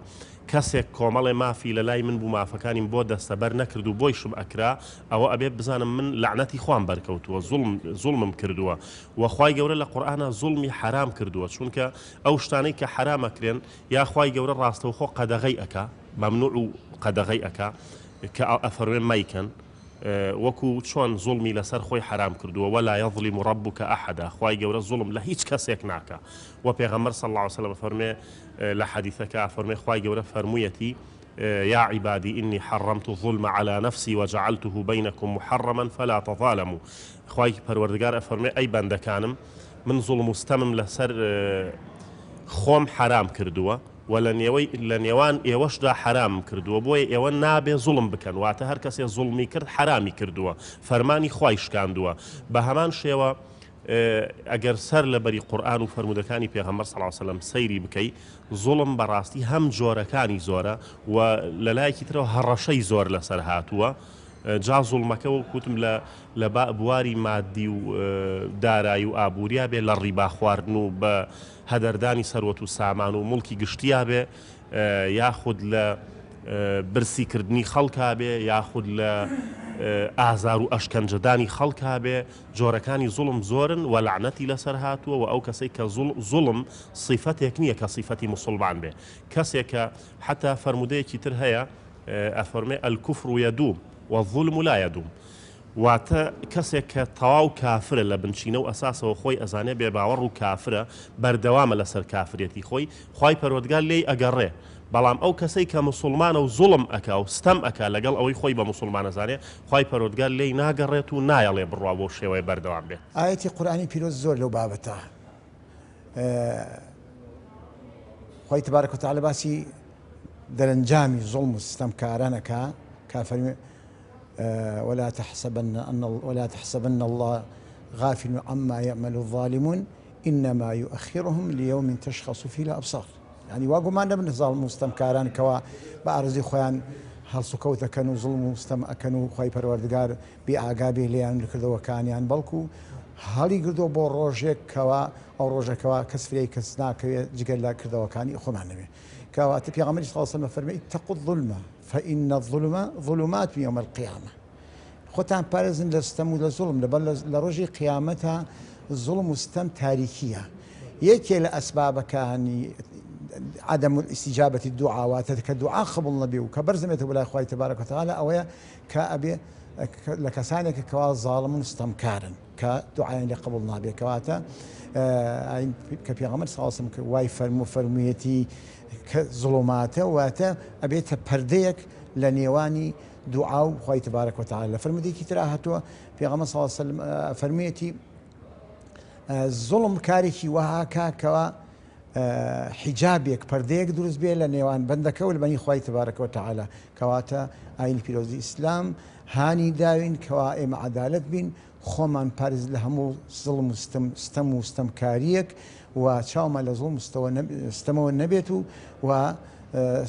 کەسێک کۆمەڵێ مافی لە لای من بوو مافەکانیم بۆ دەستەبەر نەکرد و بۆیشم ئەکرا، ئەوە ئەبێ بزانم من لەعنەتی خوام بەرکەوتووە، زوڵم زوڵمم کردووە و خوای گەورە لە قورئانا زوڵمی حەرام کردووە، چونکە ئەو شتانەی کە حەرام ئەکرێن یا خوای گەورە ڕاستەوخۆ قەدەغەی ئەکا، مەمنوع و قەدەغەی ئەکا کە ئەفەرمێ مەیکەن، وەکو چۆن زوڵمی لەسەر خۆی حەرام کردووە، ولا یظلم ربک احدا، خوای گەورە زوڵم لە هیچ کەسێک ناکا، وە پێغەمبەر صلی اللە علیە وسلم ئەفەرمێ لە حەدیثەکە ئەفەرمێ خوای گەورە فەرموویەتی، یا عبادی انی حرمت الظلم علی نفسی وجعلته بینکم محرما فلا تظالموا، خوای پەروەردگار ئەفەرمێ ئەی بەندەکانم من زوڵم و ستەمم لەسەر خۆم حەرام کردووە، وە لە نێوەی لە نێوان ئێوەشدا حەرامم کردووە بۆیە ئێوە نابێ زوڵم بکەن واتە هەر کەسێ زوڵمی کرد حەرامی کردووە فەرمانی خوای شکاندووە بە هەمان شێوە ئەگەر سەر لە بەری قورئان و فەرموودەکانی پێغەمبەر صلی اللە علیە وسلم سەیری بکەی زوڵم بەڕاستی هەم جۆرەکانی زۆرە و لە لایەکی ترەوە هەڕەشەی زۆر لەسەر هاتووە جا زوڵمەکە وەک وتم لە لە بواری مادی و دارایی و ئابووریا بێ لە ڕیبا خواردن و بە هەدەردانی سەروەت و سامان و موڵکی گشتیا بێ یاخود لە برسی کردنی خەڵکا بێ یاخود لە ئازار و ئەشکەنجەدانی خەڵکا بێ جۆرەکانی زوڵم زۆرن و لەعنەتی لەسەر هاتووە و ئەو کەسەی کە زوڵم سیفەتێک نییە کە سیفەتی موسڵمان بێ کەسێک کە حەتا فەرموودەیەکی تر هەیە ئەفەرمێ الکفر یدوم والظلم لا یدوم واتە کەسێک کە تەواو کافرە لە بنچینە و ئەساسەوە خۆی ئەزانێ بێ باوەڕ و کافرە بەردەوامە لەسەر کافرێتی خۆی خوای پەروەردگار لێی ئەگەڕێ بەڵام ئەو کەسەی کە موسوڵمانە و زوڵم ئەکا و ستەم ئەکا لەگەڵ ئەوەی خۆی بە موسوڵمان ئەزانێ خوای پەروەردگار لێی ناگەڕێت و نایەڵێ بڕوا بەو شێوەیە بەردەوام بێت. ئایەتی قورئانی پیرۆز زۆر لەو بابەتە خوای تبارک وتعالی باسی دەرەنجامی زوڵم و ستەمکاران ئەکا کە فەرمی ولا تحسبن أن ولا تحسبن الله غافل عما يعمل الظالمون إنما يؤخرهم ليوم تشخص فيه الأبصار یعنی وا گومان نەبن زاڵم و ستەمکاران کەوا بە ئارەزوی خۆیان هەڵسوکەوت ئەکەن و زوڵم و ستەم ئەکەن و خوای پەروەردگار بێ ئاگا بێ لێیان لە کردەوەکانیان بەڵکو هەڵی گردووە بۆ ڕۆژێک کەوا ئەو ڕۆژە کەوا کەس فریای کەس ناکەوێت جگە لە کردەوەکانی خۆمان نەبێ کەواتە پێغەمبەری صلی الله علیه و سلم فەرمی اتقوا الظلم فإن الظلم ظلمات يوم القيامة خۆتان پارێزن لە ستەم و لە زوڵم لەبەر لە ڕۆژی قیامەتا زوڵم و ستەم تاریکیە یەکێ لە ئەسبابەکانی عدم الاستجابة الدعاء واتە کە دوعا قبوڵ نەبێ و کە بەرز نەبێتەوە بۆ لای خوای تبارک وتعالی ئەوەیە کە ئەبێ لە کەسانێک کەوا زاڵمن و ستەمکارن کە دوعایان لێ قبوڵ نابێ کەواتە کە پێغەمبەر صلی الله علیه و سلم وای فەرموو فەرموویەتی کە زوڵوماتە واتە ئەبێتە پەردەیەک لە نێوانی دوعا و خوای تبارک وتعالی لە فەرموودەیەکی ترا هاتووە پێغەمبەر صلی الله علیه وسلم فەرموویەتی زوڵم کارێکی وەها کا کەوا حیجابێک پەردەیەک دروست بێ لە نێوان بەندەکە و لە بەنی خوای تبارک وتعالی کەواتە ئاینی پیرۆزی ئیسلام هانی داوین کەوا ئێمە عەدالەت بین خۆمان پارێز لە هەموو زوڵم و ستەم ستەم و ستەمکارییەک و چاومان لە زوڵم و ستەمەوە نەبێت و و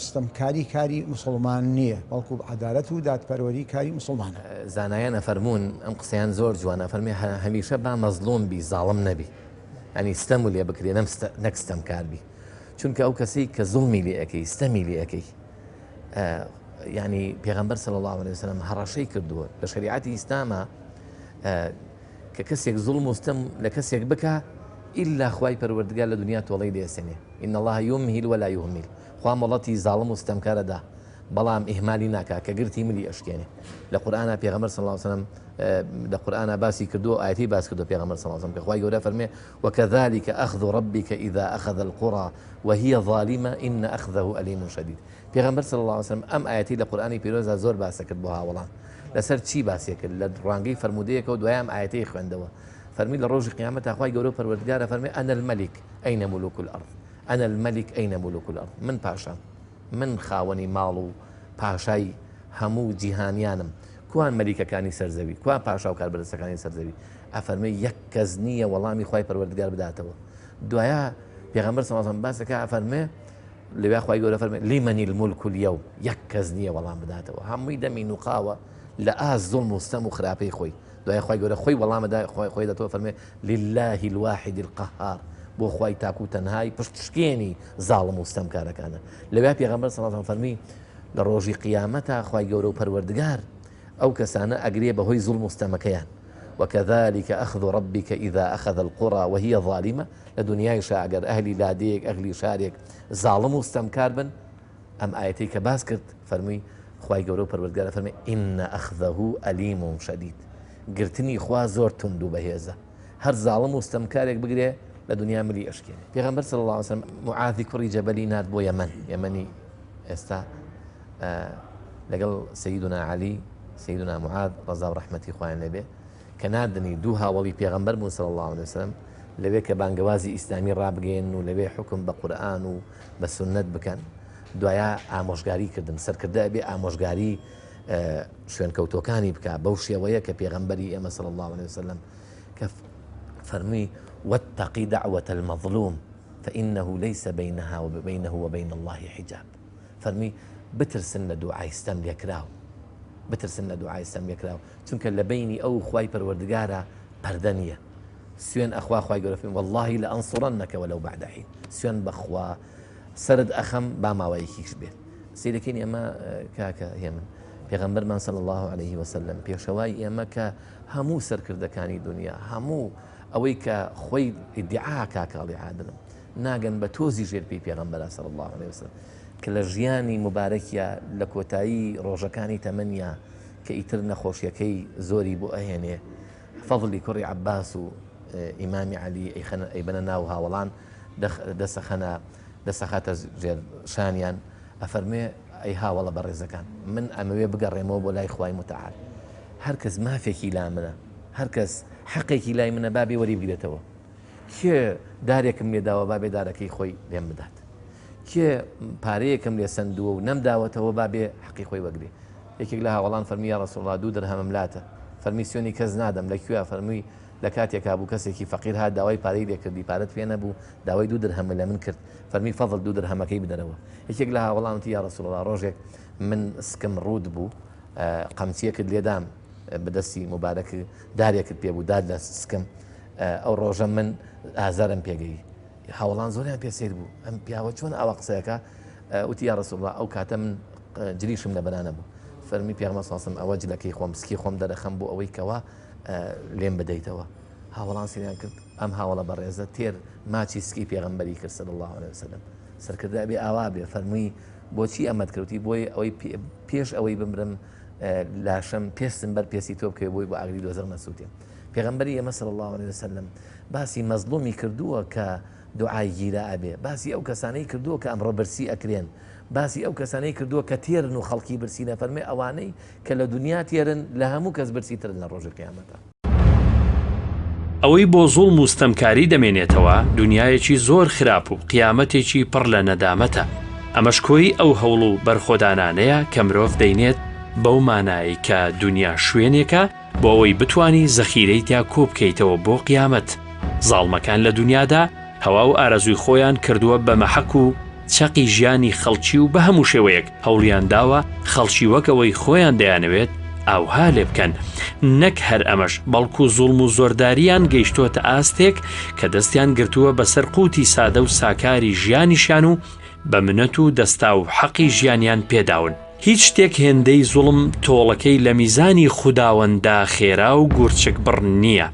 ستەمکاری کاری موسڵمان نییە بەڵکو عەدالەت و دادپەروەری کاری موسڵمانە. زانایان ئەفەرموون ئەم قسەیان زۆر جوانە ئەفەرمێ هەمیشە با مەزڵوم بی زاڵم نەبی یانی ستەمو لێ بکرێ نەک ستەمکار بی چونکە ئەو کەسەی کە زوڵمی لێ ئەکەی ستەمی لێ ئەکەی یانی پێغەمبەر صلی الله علیه وسلم هەڕەشەی کردووە لە شریعەتی ئیسلامە کە کەسێک زوڵم و ستەم لە کەسێک بکا ئیلا خوای پەروەردگار لە دنیا تۆڵەی لێسێنێ ان الله یمهل ولا یهمل خوا مۆڵەتی زاڵم و ستەمکارە دا بەڵام ئیهمالی ناکا کە گرتی ملی ئەشکێنێ لە قورئانا پێغەمبەر صلی الله علیه وسلم لە قورئانا باسی کردووە ئایەتی باس کردووە پێغەمبەر صلی الله علیه وسلم کە خوای گەورە فەرمێ وكذلك أخذ ربك إذا أخذ القرى وهي ظالمة إن أخذه أليم شديد پێغەمبەر صلی اللە علیە وسلم ئەم ئایەتەی لە قورئانی پیرۆزدا زۆر باسە کرد بۆ هاوەڵان لەسەر چی باسی کرد لە ڕوانگەی فەرموودەیەکەوە دوای ئەم ئایەتەی خوێندەوە فەرمی لە ڕۆژی قیامەتا خوای گەورە و پەروەردگار ئەفەرمێ انا الملک این ملوک الارض انا الملک این ملوک الارض من پاشام من خاوەنی ماڵ و پاشای هەموو جیهانیانم کوان مەلیکەکانی سەر زەوی کوان پاشا و کاربەدەستەکانی سەر زەوی ئەفەرمێ یەک کەس نییە وەڵامی خوای پەروەردگار بداتەوە دوایە پێغەمبەر صلی اللە علیه وسلم باس دەکا ئەفەرمێ. لەوێ خوای گەورە فەرمی لمن الملک اليوم یەک کەس نییە وەڵام بداتەوە هەمووی دەمی نوقاوە لە ئاست زوڵم و ستەم و خراپەی خۆی دوای خوای گەورە خۆی وەڵامەدا خۆی خۆی دەتەوە فەرمێ لله الواحد القهار بۆ خوای تاک و تەنهای پشت شکێنی زاڵم و ستەمکارەکانە لەوێ پێغەمبەر صلی الله علیه و فەرمی لە ڕۆژی قیامەتا خوای گەورە و پەروەردگار ئەو کەسانە ئەگرێ بەهۆی زوڵم و ستەمەکەیان وكذلك أخذ ربك إذا أخذ القرى وهي ظالمة لە دونیایشا ئەگەر ئەهلی لادێیەک ئەهلی شارێک زاڵم و ستەمکار بن، ئەم ئایەتەی کە باس کرد فەرمووی خوای گەورە و پەروەردگار ئەفەرمێ ان اخذه الیم شدید گرتنی خوا زۆر توند و بەهێزە هەر زاڵم و ستەمکارێک بگرێ لە دونیا ملی ئەشکێنێ. پێغەمبەر صلی اللە علیە وسلم معاذی کوڕی جەبەلی نارد بۆ یەمەن، یەمەنی ئێستا، لەگەڵ سەیدونا عەلی، سەیدونا معاذ ڕەزا و ڕەحمەتی خوایان لێ بێ، کە ناردنی دوو هاوەڵی پێغەمبەر بوون صلی اللە علیە وسلم لەوێ کە بانگەوازی ئیسلامی ڕابگەیەنن و لەوێ حوکم بە قورئان و بە سوننەت بکەن دوایە ئامۆژگاری کردن سەرکردە ئەبێ ئامۆژگاری شوێنکەوتوەکانی بکا بەو شێوەیە کە پێغەمبەری ئێمە صلی اللە علیه وسلم کە فەرمووی واتقی دعوة المظلوم فإنه ليس بينها وبينه وبين الله حجاب فەرمووی بترسن لە دوعای ستەم لێکراو بترسن لە دوعای ستەم لێکراو چونکە لە بەینی ئەو و خوای پەروەردگارا پەردە نیە سوێن ئەخوا خوای گەورە فەرمی واللە لانصرنک ولو بعد حین سوێن بەخوا سەرت ئەخەم با ماوەیەکیش بێت سەیرەکەین ئێمە کاکە هێمن پێغەمبەرمان صلی الله علیه وسلم پێشەوای ئێمە کە هەموو سەرکردەکانی دنیا هەموو ئەوەی کە خۆی ئیدعا کاکاڵی عادلم ناگەن بە تۆزی ژێر پێی پێغەمبەرا صلی الله علیه وسلم کە لە ژیانی مبارەکیا لە کۆتایی ڕۆژەکانی تەمەنیا کە ئیتر نەخۆشیەکەی زۆری بۆ ئەهێنێ فەزلی کوڕی عەباس و ئیمامی عەلی ئەیخەنە ئەیبەنە ناو هاوەڵان دەسەخەنە دەسەخاتە ژێر شانیان ئەفەرموێ ئەی هاوەڵە بەڕێزەکان من ئەمەوێ بگەڕێمەوە بۆ لای خوای متعال هەر کەس مافێکی لا منە هەر کەس حەقێکی لای منە با بێ وەری بگرێتەوە کێ دارێکم لێداوە با بێ دارەکەی خۆی لێم بدات کێ پارەیەکم لێ سەندووە و نەمداوەتەوە با بێ حەقی خۆی وەگرێ یەکێک لە هاوەڵان فەرمووی، یا رسول اللە دوو درهەمم لاتە. فەرمووی، سوێنی کەس نادەم، لە کوێ؟ فەرمووی، لە کاتێکا بوو کەسێکی فەقیر هات داوای پارەی لێ کردی، پارەت پێ نەبوو، داوای دوو درهەمە لە من کرد. فەرمووی، فەضل دوو درهەمەکەی بدەرەوە. یەکێک لە هاوەڵان وتی، یا رسول اللە ڕۆژێک من سکم ڕووت بوو، قەمچییەکت لێ دام بە دەستی موبارەک، دارێکت پێ بوو دات لە سکم، ئەو ڕۆژە من ئازارم پێ گەیی. هاوەڵان زۆریان پێ سەیر بوو، ئەم پیاوە چۆن ئاوا قسە ئەکا؟ وتی، یا رسول اللە ئەو کاتە من جلیشم لەبەرا نەبوو. فەرمووی پێغەمبەر صلی اللە علیە وسلم ئەوە جلەکەی خۆم سکی خۆم دەرەخەم بۆ ئەوەی کەوا لێم بدەیتەوە. هاوەڵان سەیریان کرد ئەم هاوەڵە بەڕێزە تێر ماچی سکی پێغەمبەری کرد صلی اللە علیە وسلم. سەرکردە ئەبێ ئاوا بێ. فەرمووی بۆچی ئەمەت کرد؟ وتی بۆی ئەوەی پێش ئەوەی بمرم لاشەم پێستم بەر پێستی تۆ بکەوێ بۆی بۆ ئاگری دۆزەخ نەسووتێم. پێغەمبەری ئێمە صلی اللە علیە وسلم باسی مەزڵومی کردووە کە دوعای گیرا ئەبێ، باسی ئەو کەسانەی کردووە کە ئەمڕۆ برسی ئەکرێن، باسی ئەو کەسانەی کردووە کە تێرن و خەڵکی برسین، ئەفەرموێ ئەوانەی کە لە دونیا تێرن لە هەموو کەس برسی ترن لە ڕۆژی قیامەتا. ئەوەی بۆ زوڵم و ستەمکاری دەمێنێتەوە دونیایەکی زۆر خراپ و قیامەتێکی پڕ لە نەدامەتە، ئەمەش کۆی ئەو هەوڵ و بەرخۆدانانەیە کە مرۆڤ دەینێت بەو مانایەی کە دونیا شوێنێکە بۆ ئەوەی بتوانی زەخیرەی تیا کۆبکەیتەوە بۆ قیامەت، زاڵمەکان لە دونیادا هەوا و ئارەزووی خۆیان کردووە بە مەحەک و چەقی ژیانی خەڵکی و بە هەموو شێوەیەک هەوڵیان داوە خەڵکی وەک ئەوەی خۆیان دەیانەوێت ئاوها لێ بکەن، نەک هەر ئەمەش بەڵکو زوڵم و زۆرداریان گەیشتۆتە ئاستێک کە دەستیان گرتووە بەسەر قوتی سادە و ساکاری ژیانیشیان و بە منەت و دەستاو حەقی ژیانیان پێداون. هیچ شتێک هێندەی زوڵم تۆڵەکەی لە میزانی خوداوەنددا خێرا و گورچک بڕ نییە،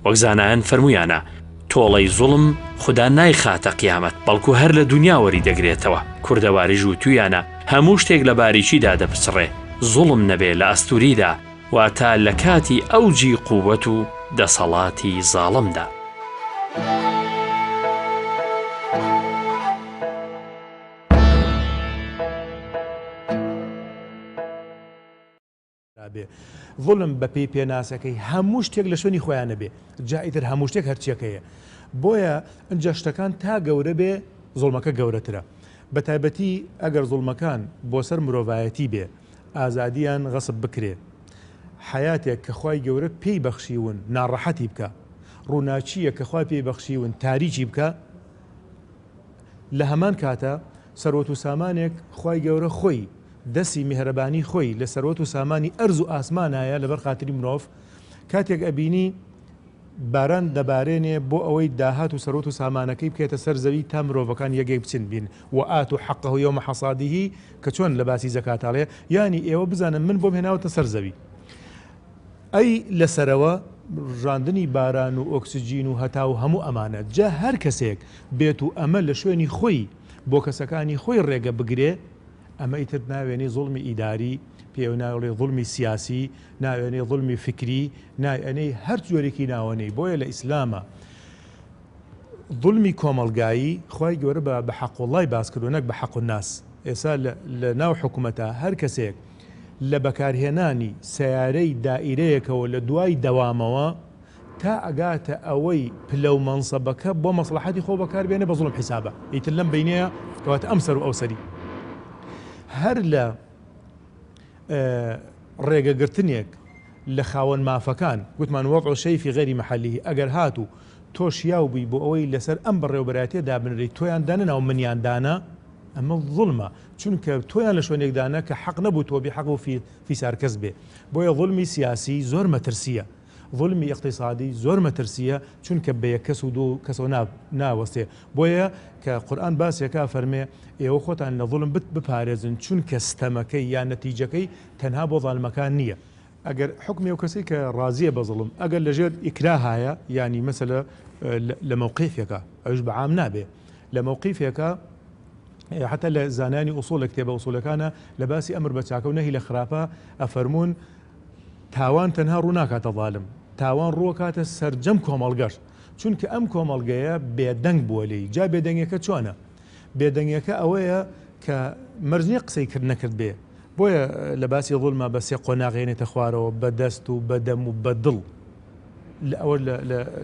وەک زانایان فەرموویانە، تۆڵەی زوڵم خودا نایخاتە قیامەت، بەڵکو هەر لە دونیا وەریدەگرێتەوە، کوردەواریش وتوویانە، هەموو شتێک لە باریکیدا دەپچڕێ، زوڵم نەبێ لە ئەستووریدا، واتە لە کاتی ئەوجی قووەت و دەسەڵاتی زاڵمدا. بێ زوڵم بە پێی پێناسەکەی هەموو شتێک لە شوێنی خۆیان نەبێ جا ئیتر هەموو شتێک هەرچیەکەیە بۆیە ئەجا شتەکان تا گەورە بێ زوڵمەکە گەورەترە بە تایبەتی ئەگەر زوڵمەکان بۆ سەر مرۆڤایەتی بێ ئازادیان غەسب بکرێ حیاتێک کە خوای گەورە پێی بەخشیون ناڕەحەتی بکە ڕووناکییە کە خوای پێی بەخشیون تاریکی بکە لە هەمان کاتە. سەروەت و سامانێک خوای گەورە خۆی دەسی میهرەبانی خۆی لە سەروەت و سامانی ئەرز و ئاسمانایە لەبەر خاتری مرۆڤ کاتێک ئەبینی باران دەبارێنێ بۆ ئەوەی داهات و سەروەت و سامانەکەی بکەێتە سەر زەوی تا مرۆڤەکان یەک یەک بچن بین وآتوا حقه یوم حصاده کە چۆن لە باسی زەکاتاڵێ یانی ئێوە بزانن من بۆم هێناوەتە سەر زەوی ئەی لەسەرەوە ڕژاندنی باران و ئۆکسجین و هەتاو هەموو ئەمانە جا هەر کەسێک بێت و ئەمە لە شوێنی خۆی بۆ کەسەکانی خۆی ڕێگە بگرێ ئەمە ئیتر ناوێنەی زوڵمی ئیداری پێ ناوڵێ زوڵمی سیاسی ناوێنەی زوڵمی فکری نایەنەی هەر جۆرێکی ناوەنەی بۆیە لە ئیسلامە زوڵمی کۆمەڵگایی خوای گەورە بە بە حەقوڵای باس کردووە نەک بە حەق الناس ئێستا لە ناو حکومەتە هەر کەسێک لە بەکارهێنانی سەیارەی دائیرەیەکەوە لە دوای دەوامەوە تا ئەگاتە ئەوەی پلە و مەنسەبەکە بۆ مەسڵەحەتی خۆ بەکار بێنێ بە زوڵم حیسابە ئیتر لەم بەینەیە کەواتە ئەم سەر و ئەو سەری هەر لە ڕێگەگرتنێک لە خاوەن مافەکان گوتمان وەضع شەی فی غەیری مەحەلیه ئەگەر هاتوو تۆ شیاو بووی بۆ ئەوەی لەسەر ئەم بەڕێوەبەرایەتیە دابنرێی تۆیان دانەنا و منیان دانا ئەمە زوڵمە چونکە تۆیان لە شوێنێک دانا کە حەق نەبوو تۆ بی حەق بوو فیسار کەس بێ بۆیە زوڵمی سیاسی زۆر مەترسیە زوڵمی ئیقتیسادی زۆر مەترسیە چونکە بە یەک کەس و دوو کەسەوە ناوەستێ بۆیە کە قورئان باسێکا فەرمێ ئێوە خۆتان لە زوڵم بپارێزن چونکە ستەمەکەی یان نەتیجەکەی تەنها بۆ زالمەکان نییە. ئەگەر حوکمی ئەو کەسەی کە ڕازیە بە زوڵم ئەگەر لە ژێر ئیکراهایە یانی مەسەلە لە مەوقیفێکا ئەویش بە عام نابێ لە مەوقیفێکا حتا لە زانایانی ئوسوڵ لە کتێبە ئوسوڵەکانە لە باسی ئەمر بە چاکە و نەهی لە خراپە ئەفەرموون تاوان تەنها ڕوو ناکاتە ظالم تاوان ڕووەکاتە سەرجەم کۆمەڵگەش چونکە ئەم کۆمەڵگەیە بێدەنگ بووە لێی جا بێدەنگەکە چۆنە بێدەنگەکە ئەوەیە کە مەرج نییە قسەی کرد نەکرد بێ بۆیە لە باسی ظلما بە سێ قۆناغ هێنێتە خوارەوە بە دەست و بە دەم و بە دڵ ئەوە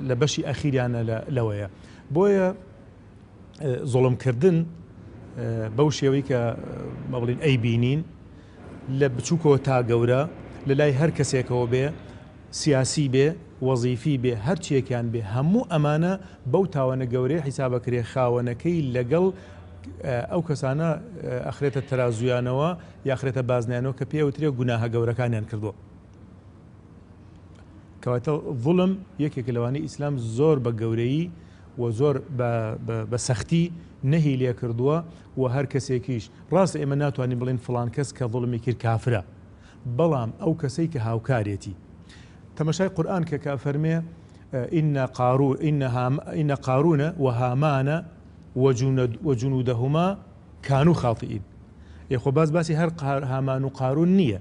لە بەشی ئەخیریانە لەوەیە بۆیە زوڵمکردن بەو شێوەی کە بە بڵین ئەیبینین لە بچووکەوە تا گەورە لە لای هەر کەسێکەوە بێ سیاسی بێ وەزیفی بێ هەرچیەکیان بێ هەموو ئەمانە بەو تاوانە گەورەیە حیسابەکرێ خاوەنەکەی لەگەڵ ئەو کەسانە ئەخرێتە تەرازویانەوە یاخرێتە بازنیانەوە کە پێوترێ گوناهە گەورەکانیان کردووە کەواتە ظلم یەکێکە لەوانەی ئیسلام زۆر بە گەورەیی و زۆر بە سەختی نەهی لێ کردووە و هەر کەسێکیش ڕاستە ئێمە ناتوانین بڵێین فڵان کەس کە ظلمی کرد کافرە بەڵام ئەو کەسەی کە هاوکارێتی تەمەشای قورئان کە کە فەرمێ إن قارون إن هام إن قارون وهامان وجنودهما كانوا خاطئين ئێ خۆ باس باسی هەر هامان و قارون نییە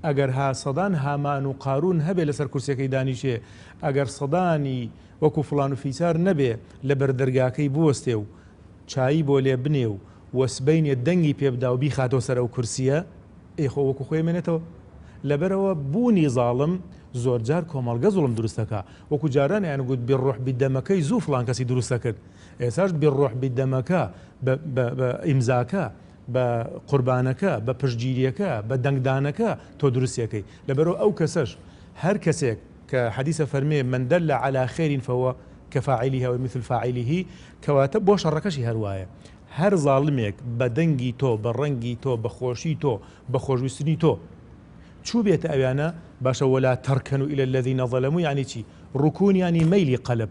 ئەگەر ها سەدان هامان و قارون هەبێ لەسەر کورسیەکەی دانیشێ ئەگەر سەدانی وەکو فڵان و فیسار نەبێ لە بەر دەرگاکەی بوەستێ و چایی بۆ لێ بنێ و وە سبەینێ دەنگی پێ بدا و بیخاتەوە سەر ئەو کورسیە ئێ خۆ وەکو خۆی ئەمێنێتەوە لەبەرئەوە بوونی زاڵم زۆرجار کۆمەڵگە زوڵم دروست دەکا وەکو جاران ئەیان گوت بالروح بالدەمەکەی زوو فڵان کەسی دروست دەکرد ئێساش بالروح بالدەمەکە بە بە بە ئیمزاکە بە قوربانەکە بە پشتگیریەکە بە دەنگدانەکە تۆ دروستی ئەکەی لەبەرئەوە ئەو کەسەش هەر کەسێک کە حەدیسە فەرمێ من دل علی خیر فهو کفاعله او مثل فاعله کەواتە بۆ شەڕەکەشی هەر وایە هەر زاڵمێک بە دەنگی تۆ بە ڕەنگی تۆ بە خۆشی تۆ بە خۆشویستنی تۆ چووبێتە ئەویانە باشە ولا ترکنوا الی الذین ظلموا یانی چی ڕکون یانی مەیلی قەلب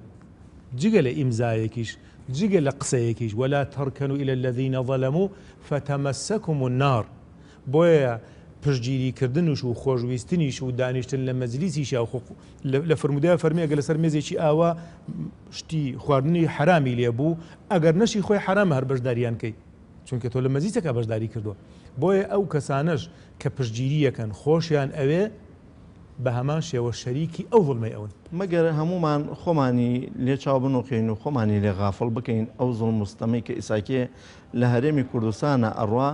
جگە لە ئیمزایەکیش جگە لە قسەیەکیش ولا ترکنوا الی الذین ظلموا فتمسکم النار بۆیە پشتگیری کردنش و خۆشویستنیش و دانیشتن لە مەجلیسیشا و خۆ لە فرموودەیا فەرمی ئەگەر لەسەر مێزێکی ئاوا شتی خواردنی حەرامی لێ بوو ئەگەر نەشی خۆی حەرامە هەر بەشداریان کەی چونکە تۆ لە مەجلیسەکە بەشداری کردووە بۆیە ئەو کەسانەش کە پشتگیریەکەن خۆشیان ئەوێ بە هەمان شێوە شەریکی ئەو زوڵمەی ئەون. مەگەر هەموومان خۆمانی لێ چاو بنوقێین و خۆمانی لێ غافڵ بکەین ئەو زوڵم و ستەمەی کە ئیساکێ لە هەرێمی کوردستانا ئەڕوا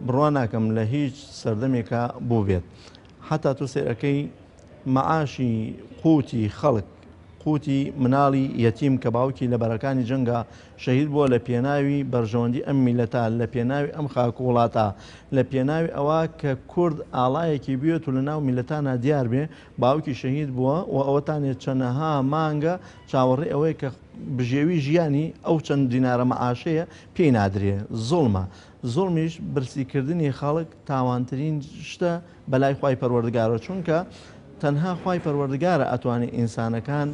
بڕوا ناکەم لە هیچ سەردەمێکا بووبێت حەتا تۆ سەیر ئەکەی مەعاشی قوتی خەڵک. قوتی مناڵی یەتیم کە باوکی لە بەرەکانی جەنگا شەهید بووە لە پێناوی بەرژەوەندی ئەم میللەتە، لە پێناوی ئەم خاک و وڵاتە، لە پێناوی ئەوە کە کورد ئاڵایەکی بوێت و لە ناو میللەتانا دیار بێ، باوکی شەهید بووە و ئەوەتانێ چەنەها مانگە چاوەڕێی ئەوەیە کە بژێوی ژیانی ئەو چەند دینارە مەعاشەیە پێی نادرێ. زوڵمە. زوڵمیش برسی کردنی خەڵک تاوانترین شتە بەلای خوای پەروەردگارەوە چونکە تەنها خوای پەروەردگارە ئەتوانێ ئینسانەکان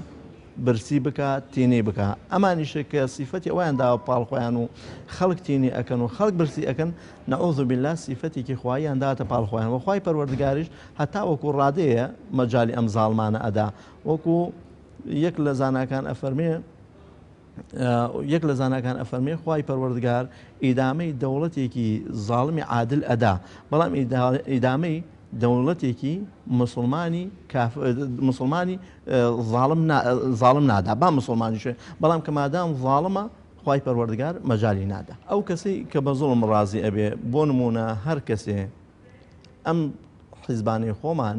برسی بکا تینی بکا ئەمانیشە کە سیفەتی ئەویان داوە پاڵ خۆیان و خەڵک تینی ئەکەن و خەڵک برسی ئەکەن نعوذ باللە سیفەتێکی خواییان داتە پاڵ خۆیان و خوای پەروەردگاریش هەتا وەکو ڕادەیە مەجالی ئەم زاڵمانە ئەدا وەکو یەک لە زاناکان ئەفەرمێ یەک لە زاناکان ئەفەرمێ خوای پەروەردگار ئیدامەی دەوڵەتێکی زاڵمی عادل ئەدا بەڵام ئیدامەی دەوڵەتێکی مسلمانی مسلمانی زاڵم نادا با مسلمانیش بەڵام کە مادام زاڵمە خوای پەروەردگار مەجالی نادا ئەو کەسەی کە بە زوڵم ڕازی ئەبێ بۆ نمونە هەر کەسێ ئەم حیزبانەی خۆمان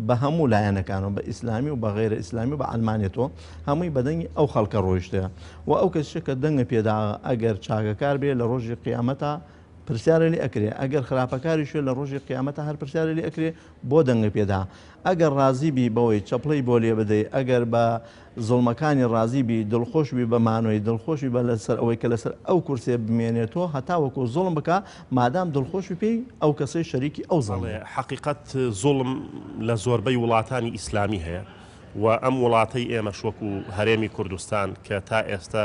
بە هەموو لایەنەکانەوە بە ئیسلامی و بە غیرە ئیسلامی و بە عەلمانیەتەوە هەمووی بە دەنگی ئەو خەڵکە ڕۆیشتەیە و ئەو کەسیشە کە دەنگە پێدا ئەگەر چاکەکار بێ لە ڕۆژی قیامەتا پرسیارە لێ ئەکرێ ئەگەر خراپەکاریش بێ لە ڕۆژی قیامەتا هەر پرسیارە لێ ئەکرێ بۆ دەنگە پێدا ئەگەر ڕازی بی بەوەی چەپڵەی بۆ لێ بدەی ئەگەر بە زوڵمەکانی ڕازی بی دڵخۆش بی بە مانۆی دڵخۆش بی بە لەسەر ئەوەی کە لەسەر ئەو کورسیە بمێنێتۆ هەتاوەکو زوڵم بکا مادام دڵخۆش بی پێی ئەو کەسەی شەریکی ئەو زوڵمەیە. بەڵێ حەقیقەت زوڵم لە زۆربەی وڵاتانی ئیسلامی هەیە و ئەم وڵاتەی ئێمەش وەکو هەرێمی کوردستان کە تا ئێستە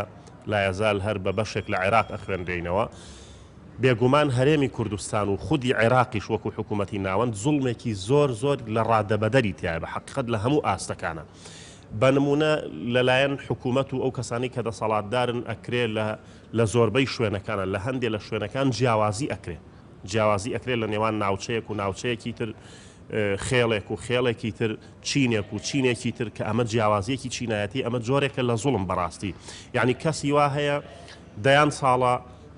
لایەزال هەر بە بەشێک لە عێراق ئەخوێنرێینەوە بێگومان هەرێمی کوردستان و خودی عێراقیش وەکو حکوومەتی ناوەند زوڵمێکی زۆر زۆر لە ڕادەبەدەری تیایە بە حەقیقەت لە هەموو ئاستەکانە. بە نموونە لە لایەن حکوومەت و ئەو کەسانەی کە دەسەڵاتدارن ئەکرێ لە لە زۆربەی شوێنەکانە لە هەندێ لە شوێنەکان جیاوازی ئەکرێ جیاوازی ئەکرێ لە نێوان ناوچەیەک و ناوچەیەکی تر خێڵێک و خێڵێکی تر چینێک و چینێکی تر کە ئەمە جیاوازیەکی چینایەتی ئەمە جۆرێکە لە زوڵم بەڕاستی یعنی کەسی وا هەیە دەیان ساڵە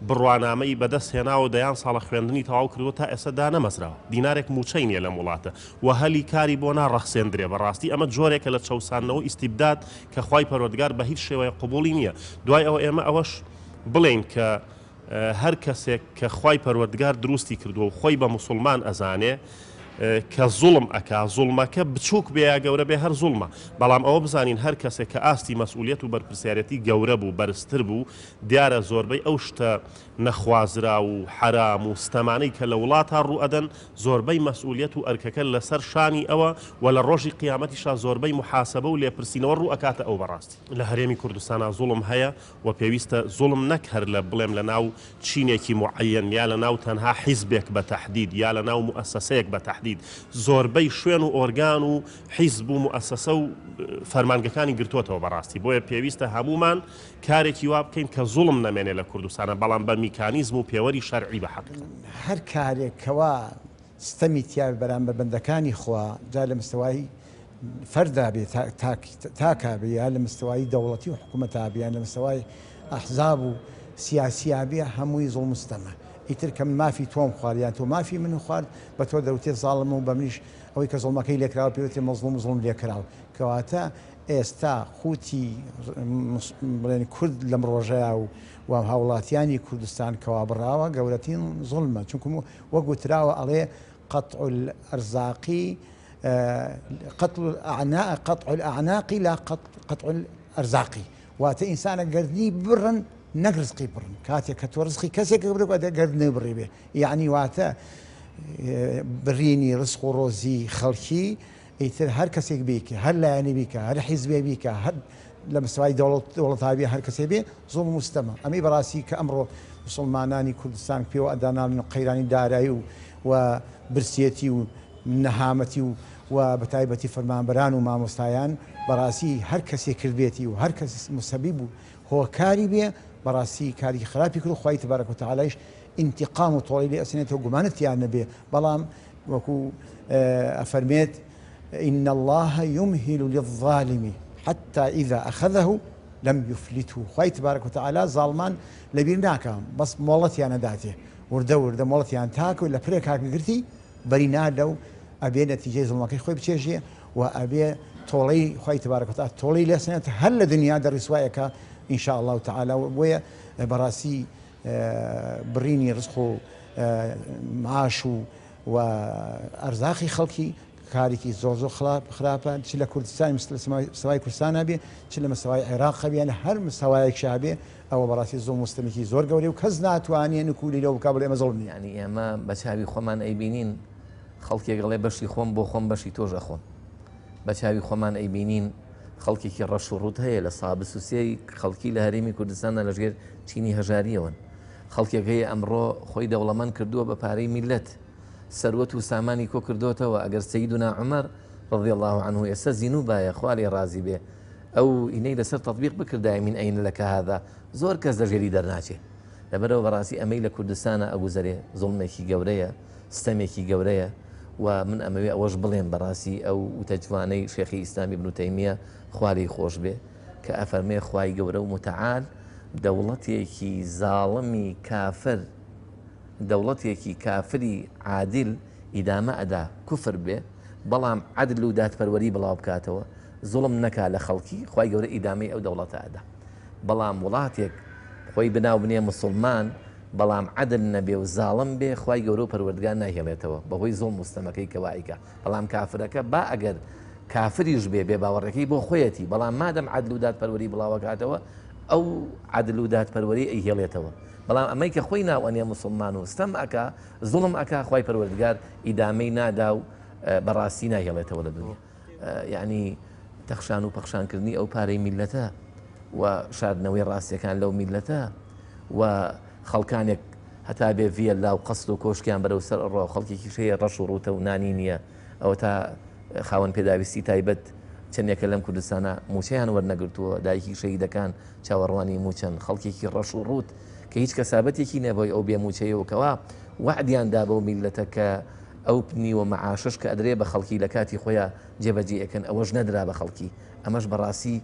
بڕوانامەی بەدەست هێناوە و دەیان ساڵە خوێندنی تەواو کردووە تا ئێستا دانەمەزراوە دینارێک مووچەی نییە لەم وڵاتە و هەلی کاری بۆ ناڕەخسێندرێ بەڕاستی ئەمە جۆرێکە لە چەوساندنەوە و ئیستیبداد کە خوای پەروەردگار بە هیچ شێوەیەک قبوڵی نییە دوای ئەوە ئێمە ئەوەش بڵێین کە هەر کەسێک کە خوای پەروەردگار دروستی کردووە و خۆی بە موسوڵمان ئەزانێ کە زوڵم ئەکا زوڵمەکە بچووک بێ یا گەورە بێ هەر زوڵمە بەڵام ئەوە بزانین هەر کەسێک کە ئاستی مەسئولیەت و بەرپرسیارێتی گەورە بوو بەرزتر بوو دیارە زۆربەی ئەو شتە نەخوازراو و حەرام و ستەمانەی کە لە وڵاتا ڕوو ئەدەن زۆربەی مەسئولیەت و ئەرکەکە لەسەر شانی ئەوە و لە ڕۆژی قیامەتیشا زۆربەی موحاسەبە و لێپرسینەوە ڕوو ئەکاتە ئەو بەڕاستی لە هەرێمی کوردستانا زوڵم هەیە و پێویستە زوڵم نەک هەر لە بڵێم لە ناو چینێکی موعەیەن یا لە ناو تەنها حیزبێک بە تەحدید یا لە ناو موئەسەسەیەک بە تەحدید زۆربەی شوێن و ئۆرگان و حیزب و موئەسەسە و فەرمانگەکانی گرتۆتەوە بەڕاستی بۆیە پێویستە هەموومان کارێکی وا بکەین کە زوڵم نەمێنێ لە کوردستانا بەڵام بە میکانیزم و پێوەری شەرعی بە حەقیقەت. هەر کارێک کەوا ستەمی تیابێ بەرامبەر بەندەکانی خوا جا لە مستەوای فەردا بێ تاکا بێ یا لە مستەوای دەوڵەتی و حکوومەتا بێ یان لە مستەوای ئەحزاب و سیاسیا بێ هەمووی زوڵم و ستەمە ئیتر کە من مافی تۆم خوارد یان تۆ مافی منت خوارد بە تۆ دەوترێ زاڵم و بە منیش ئەوەی کە زوڵمەکەی لێکراوە پێی وترێ مەزڵوم و زوڵم لێکراو کەواتە ئێستا قوتی بڵێن کورد لەم ڕۆژەیا و و هاوڵاتیانی کوردستان کەوا بڕاوە گەورەترین زوڵمە چونکم وەک وتراوە ئەڵێ قطع الارزاقی قتل الاعناق قطع الاعناق لا قطع الارزاقی واتە ئینسانە گەردنی ببڕن نەک ڕزقی بڕن کاتێک کە تۆ ڕزقی کەسێک بڕی گەردنی بڕی بێ یعنی واتە بڕینی ڕزق و ڕۆزی خەڵکی ئیتر هەر کەسێک بیکە، هەر لایەنی بیکا، هەر حیزبێ بیکا، هەر لە مستەوای دەوڵەت دەوڵەتا بێ هەر کەسێ بێ زوڵم و ستەمە. ئەمەی بەڕاستی کە ئەمڕۆ موسڵمانانی کوردستان پێوە ئەداناڵن و قەیرانی دارایی و و برسیەتی و نەهامەتی و و بەتایبەتی فەرمانبەران و مامۆستایان بەڕاستی هەر کەسێ کردبێتی و هەر کەس موسەبیب و هۆکاری بێ بەڕاستی کارێکی خراپی کرد و خوای تبارک و تعالیش ئینتیقام و تۆڵەی لێ ئەسێنێتەوە گومانت تیا نەبێ بەڵام وەکو ئەفەرمێت، ان اللە یمهل للظالم حتی اذا اخذه لم یفلته، خوای تبارک وتعالی زاڵمان لەبیر ناکا بەس مۆڵەتیان ئەداتێ وردە وردە مۆڵەتیان تاکو لە پرێکا کە گرتی بەری نادە و ئەبێ نەتیجەی زوڵمەکەی خۆی بچێژێ و ئەبێ. تۆڵەی خوای تبارک وتعالی تۆڵەی لێ سەنێت هەر لە دنیا دە ڕیسوای ئەکا ان شاء اللە تعالی بۆیە بەڕاستی بڕینی ڕزق و معاش و و ئەرزاقی خەڵکی کارێکی زۆر زۆر خراپە چ لە کوردستان مستەوای کوردستانە بێ چ لە مستەوای عێراق بێ لە هەر مستەوایەکشا بێ ئەوە بەڕاستی زوڵم و ستەمێکی زۆر گەورەیە و کەس ناتوانێ نکولی لەوە بکا بڵێ ئەمە زوڵم نییە. یانی ئێمە بە چاوی خۆمان ئەیبینین خەڵکێک ئەڵێ بەشی خۆم بۆ خۆم بەشی تۆش ئەخۆم. بە چاوی خۆمان ئەیبینین خەڵکێکی ڕەش و ڕووت هەیە لە سا 23 خەڵکی لە هەرێمی کوردستاندا لەژێر چینی هەژارییەوەن. خەڵکێک هەیە ئەمڕۆ خۆی دەوڵەمەند کردووە بە پارەی میللەت، سەروەت و سامانی کۆ کردۆتەوە، ئەگەر سەیدونا عومەر رضی اللە عنه ئێستا زینوو بایە خوا لێی ڕازی بێ ئەو ئینەی لەسەر تەتبیق بکردایە من ئەین لک هذا زۆر کەس لە ژێری دەرناچێ. لەبەرئەوە بەڕاستی ئەمەی لە کوردستانا ئەگوزەرێ زوڵمێکی گەورەیە، ستەمێکی گەورەیە و من ئەمەوێ ئەوەش بڵێم بەڕاستی ئەو وتە جوانەی شێخی ئیسلام ئیبن تەیمیە خوا لێی خۆش بێ کە ئەفەرمێ خوای گەورە و متعال دەوڵەتێکی زاڵمی کافر دەوڵەتێکی کافری عادل ئیدامە ئەدا کوفر بێ بەڵام عەدل و دادپەروەری بڵاو بکاتەوە زوڵم نەکا لە خەڵکی خوای گەورە ئیدامەی ئەو دەوڵەتە ئەدا بەڵام وڵاتێک خۆی بناو بنێ موسڵمان بەڵام عەدل نەبێ و زاڵم بێ خوای گەورە و پەروەردگار نایهێڵێتەوە بەهۆی زوڵم و ستەمەکەی کە وا ئەیکا بەڵام کافرەکە با ئەگەر کافریش بێ بێ باوەڕەکەی بۆ خۆیەتی بەڵام مادەم عەدل و دادپەروەری بڵاوەکاتەوە ئەو عەدل و دادپەروەری ئەیهێڵێتەوە بەڵام ئەمەی کە خۆی ناو ئەنێ موسڵمان و ستەم ئەکا زوڵم ئەکا خوای پەروەردگار ئیدامەی نادا و بەڕاستی نایهێڵێتەوە لە دونیا یەعنی تەخشان و پەخشان کردنی ئەو پارەی میللەتە و شاردنەوەی ڕاستیەکان لەو میللەتە و خەڵکانێک هەتا بێ ڤیەلا و قەسر و کۆشکیان بەرەو سەر ئەڕوا و خەڵکێکیش هەیە ڕەش و ڕووتە و نانی نییە ئەوەتا خاوەن پێداویستی تایبەت چەندێکە لەم کوردستانە مووچەیان وەرنەگرتووە دایکی شەهیدەکان چاوەڕوانی مووچەن خەڵکێکی ڕەش و ڕووت کە هیچ کەسابەتێکی نیە بەهۆی ئەو بێ مووچەیەوە کەوا وەعدیان دا بەو میللەتە کە ئەو نیوە مەعاشەش کە ئەدرێ بە خەڵکی لە کاتی خۆیا جێبەجێ ئەکەن ئەوەش نەدرا بە خەڵکی ئەمەش بەڕاستی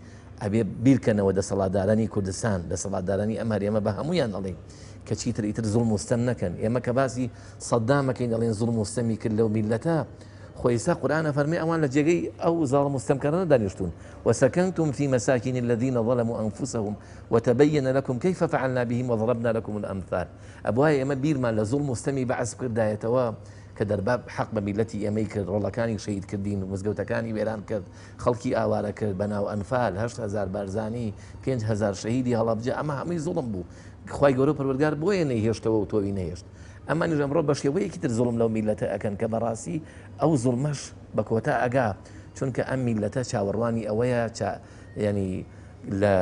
ئەبێ بیرکەنەوە دەسەڵاتدارانی کوردستان دەسەڵاتدارانی ئەم هەرێمە بە هەموویان ئەڵێین کە چیتر ئیتر زوڵم و ستەم نەکەن ئێمە کە باسی سەدام ئەکەین ئەڵێن زوڵم و ستەمی کرد لەو میللەتە خۆ ئێستا قورئان ئەفەرمێ ئەوان لە جێگەی ئەو زاڵم و ستەمکارانە دانیشتوون وسکنتم فی مساکن الذین ظلموا انفسهم وتبین لکم کیف فعلنا بهم وضربنا لکم الامثال ئەبوایە ئێمە بیرمان لە زوڵم و ستەمی بەعس بکردایەتەوە کە دەرباب حەق بە میللەتی ئێمەی کرد ڕۆڵەکانی شەهید کردین مزگەوتەکانی وێران کرد خەڵکی ئاوارە کرد بەناو ئەنفال 8000 بارزانی 5000 شەهیدی هەڵەبجە ئەمە هەمووی زوڵم بوو خوای گەورە و پەروەردگار بۆیە نەیهێشتەوە و تۆوی نەهێشت ئەمانیش ئەمڕۆ بە شێوەیەکی تر زوڵم لەو میللەتە ئەکەن کە بەڕاستی ئەو زوڵمەش بە کۆتا ئەگا چونکە ئەم میللەتە چاوەڕوانی ئەوەیە چا یعنی لە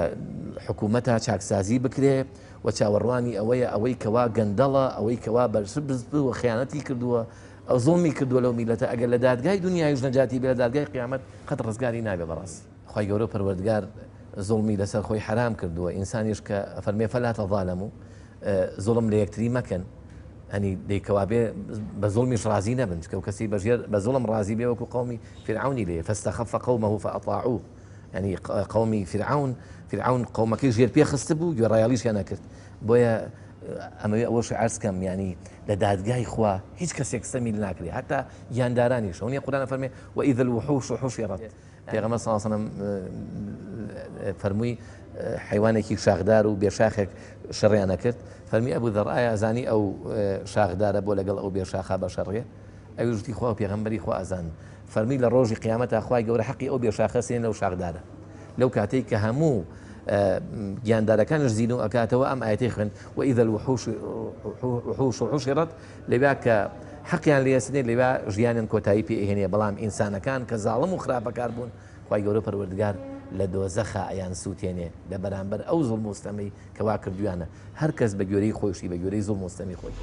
حکوومەتە چاکسازی بکرێ و چاوەڕوانی ئەوەیە ئەوەی کەوا گەندەڵە ئەوەی کەوا بەرپرس بووە خیانەتی کردووە ئەو زوڵمی کردووە لەو میللەتە ئەگەر لە دادگای دنیایش نەجاتی بێ لە دادگای قیامەت قەت ڕزگاری نابێ بەڕاستی. خوای گەورە و پەروەردگار زوڵمی لەسەر خۆی حەرام کردووە ئینسانیش کە ئەفەرمێ فلا تظالموا زوڵم لە یەکتری مەکەن ئەنی دەی کەوابێ بە زوڵمیش ڕازی نەبن چکە و کەسی بەژێر بە زوڵم ڕازی بێ وەکو قەومی فیرعەونی لێ فاستخف قومه فأطاعوه ینی قەومی فیرعەون فیرعەون قەومەکەی ژێر پێ خستبوو گوێڕایەڵیشیان نەکرد بۆیە ئەمەوێ ئەوەش عەرز کەم ینی لە دادگای خوا هیچ کەسێک ستەمی لێ ناکرێ هەتا گیاندارانیش ئەو نیە قورئان ئەفەرمێ وإذا الوحوش حشرت پێغەمبەر صلی اللە علیه و سلم فەرمووی حیوانێکی شاخدار و بێشاخێک شەڕیان ئەکرد فەرمی ئەبوو ذەڕ ئایا ئەزانی ئەو شاخدارە بۆ لەگەڵ ئەو بێشاخە بە شەڕێ ئەویش وتی خوا و پێغەمبەری خوا ئەزانن فەرمی لە ڕۆژی قیامەتا خوای گەورە حەقی ئەو بێشاخە سێنێ لەو شاخدارە لەو کاتەی کە هەموو گیاندارەکانش زینوو ئەکاتەوە ئەم ئایەتەی خوێند وإذا الوحوش وحوش حشرت لەویا کە حەقیان لێ ئەسنێ لەویا ژیانیان کۆتایی پێ ئەهێنێ بەڵام ئینسانەکان کە زاڵم و خراپەکار بوون خوای گەورە پەروەردگار لە دۆزەخا ئەیان سوتێنێ لە بەرامبەر ئەو زوڵم و ستەمەی کەوا کردویانە هەر کەس بە گوێرەی خۆیشی بە گوێرەی زوڵم و ستەمی خۆی.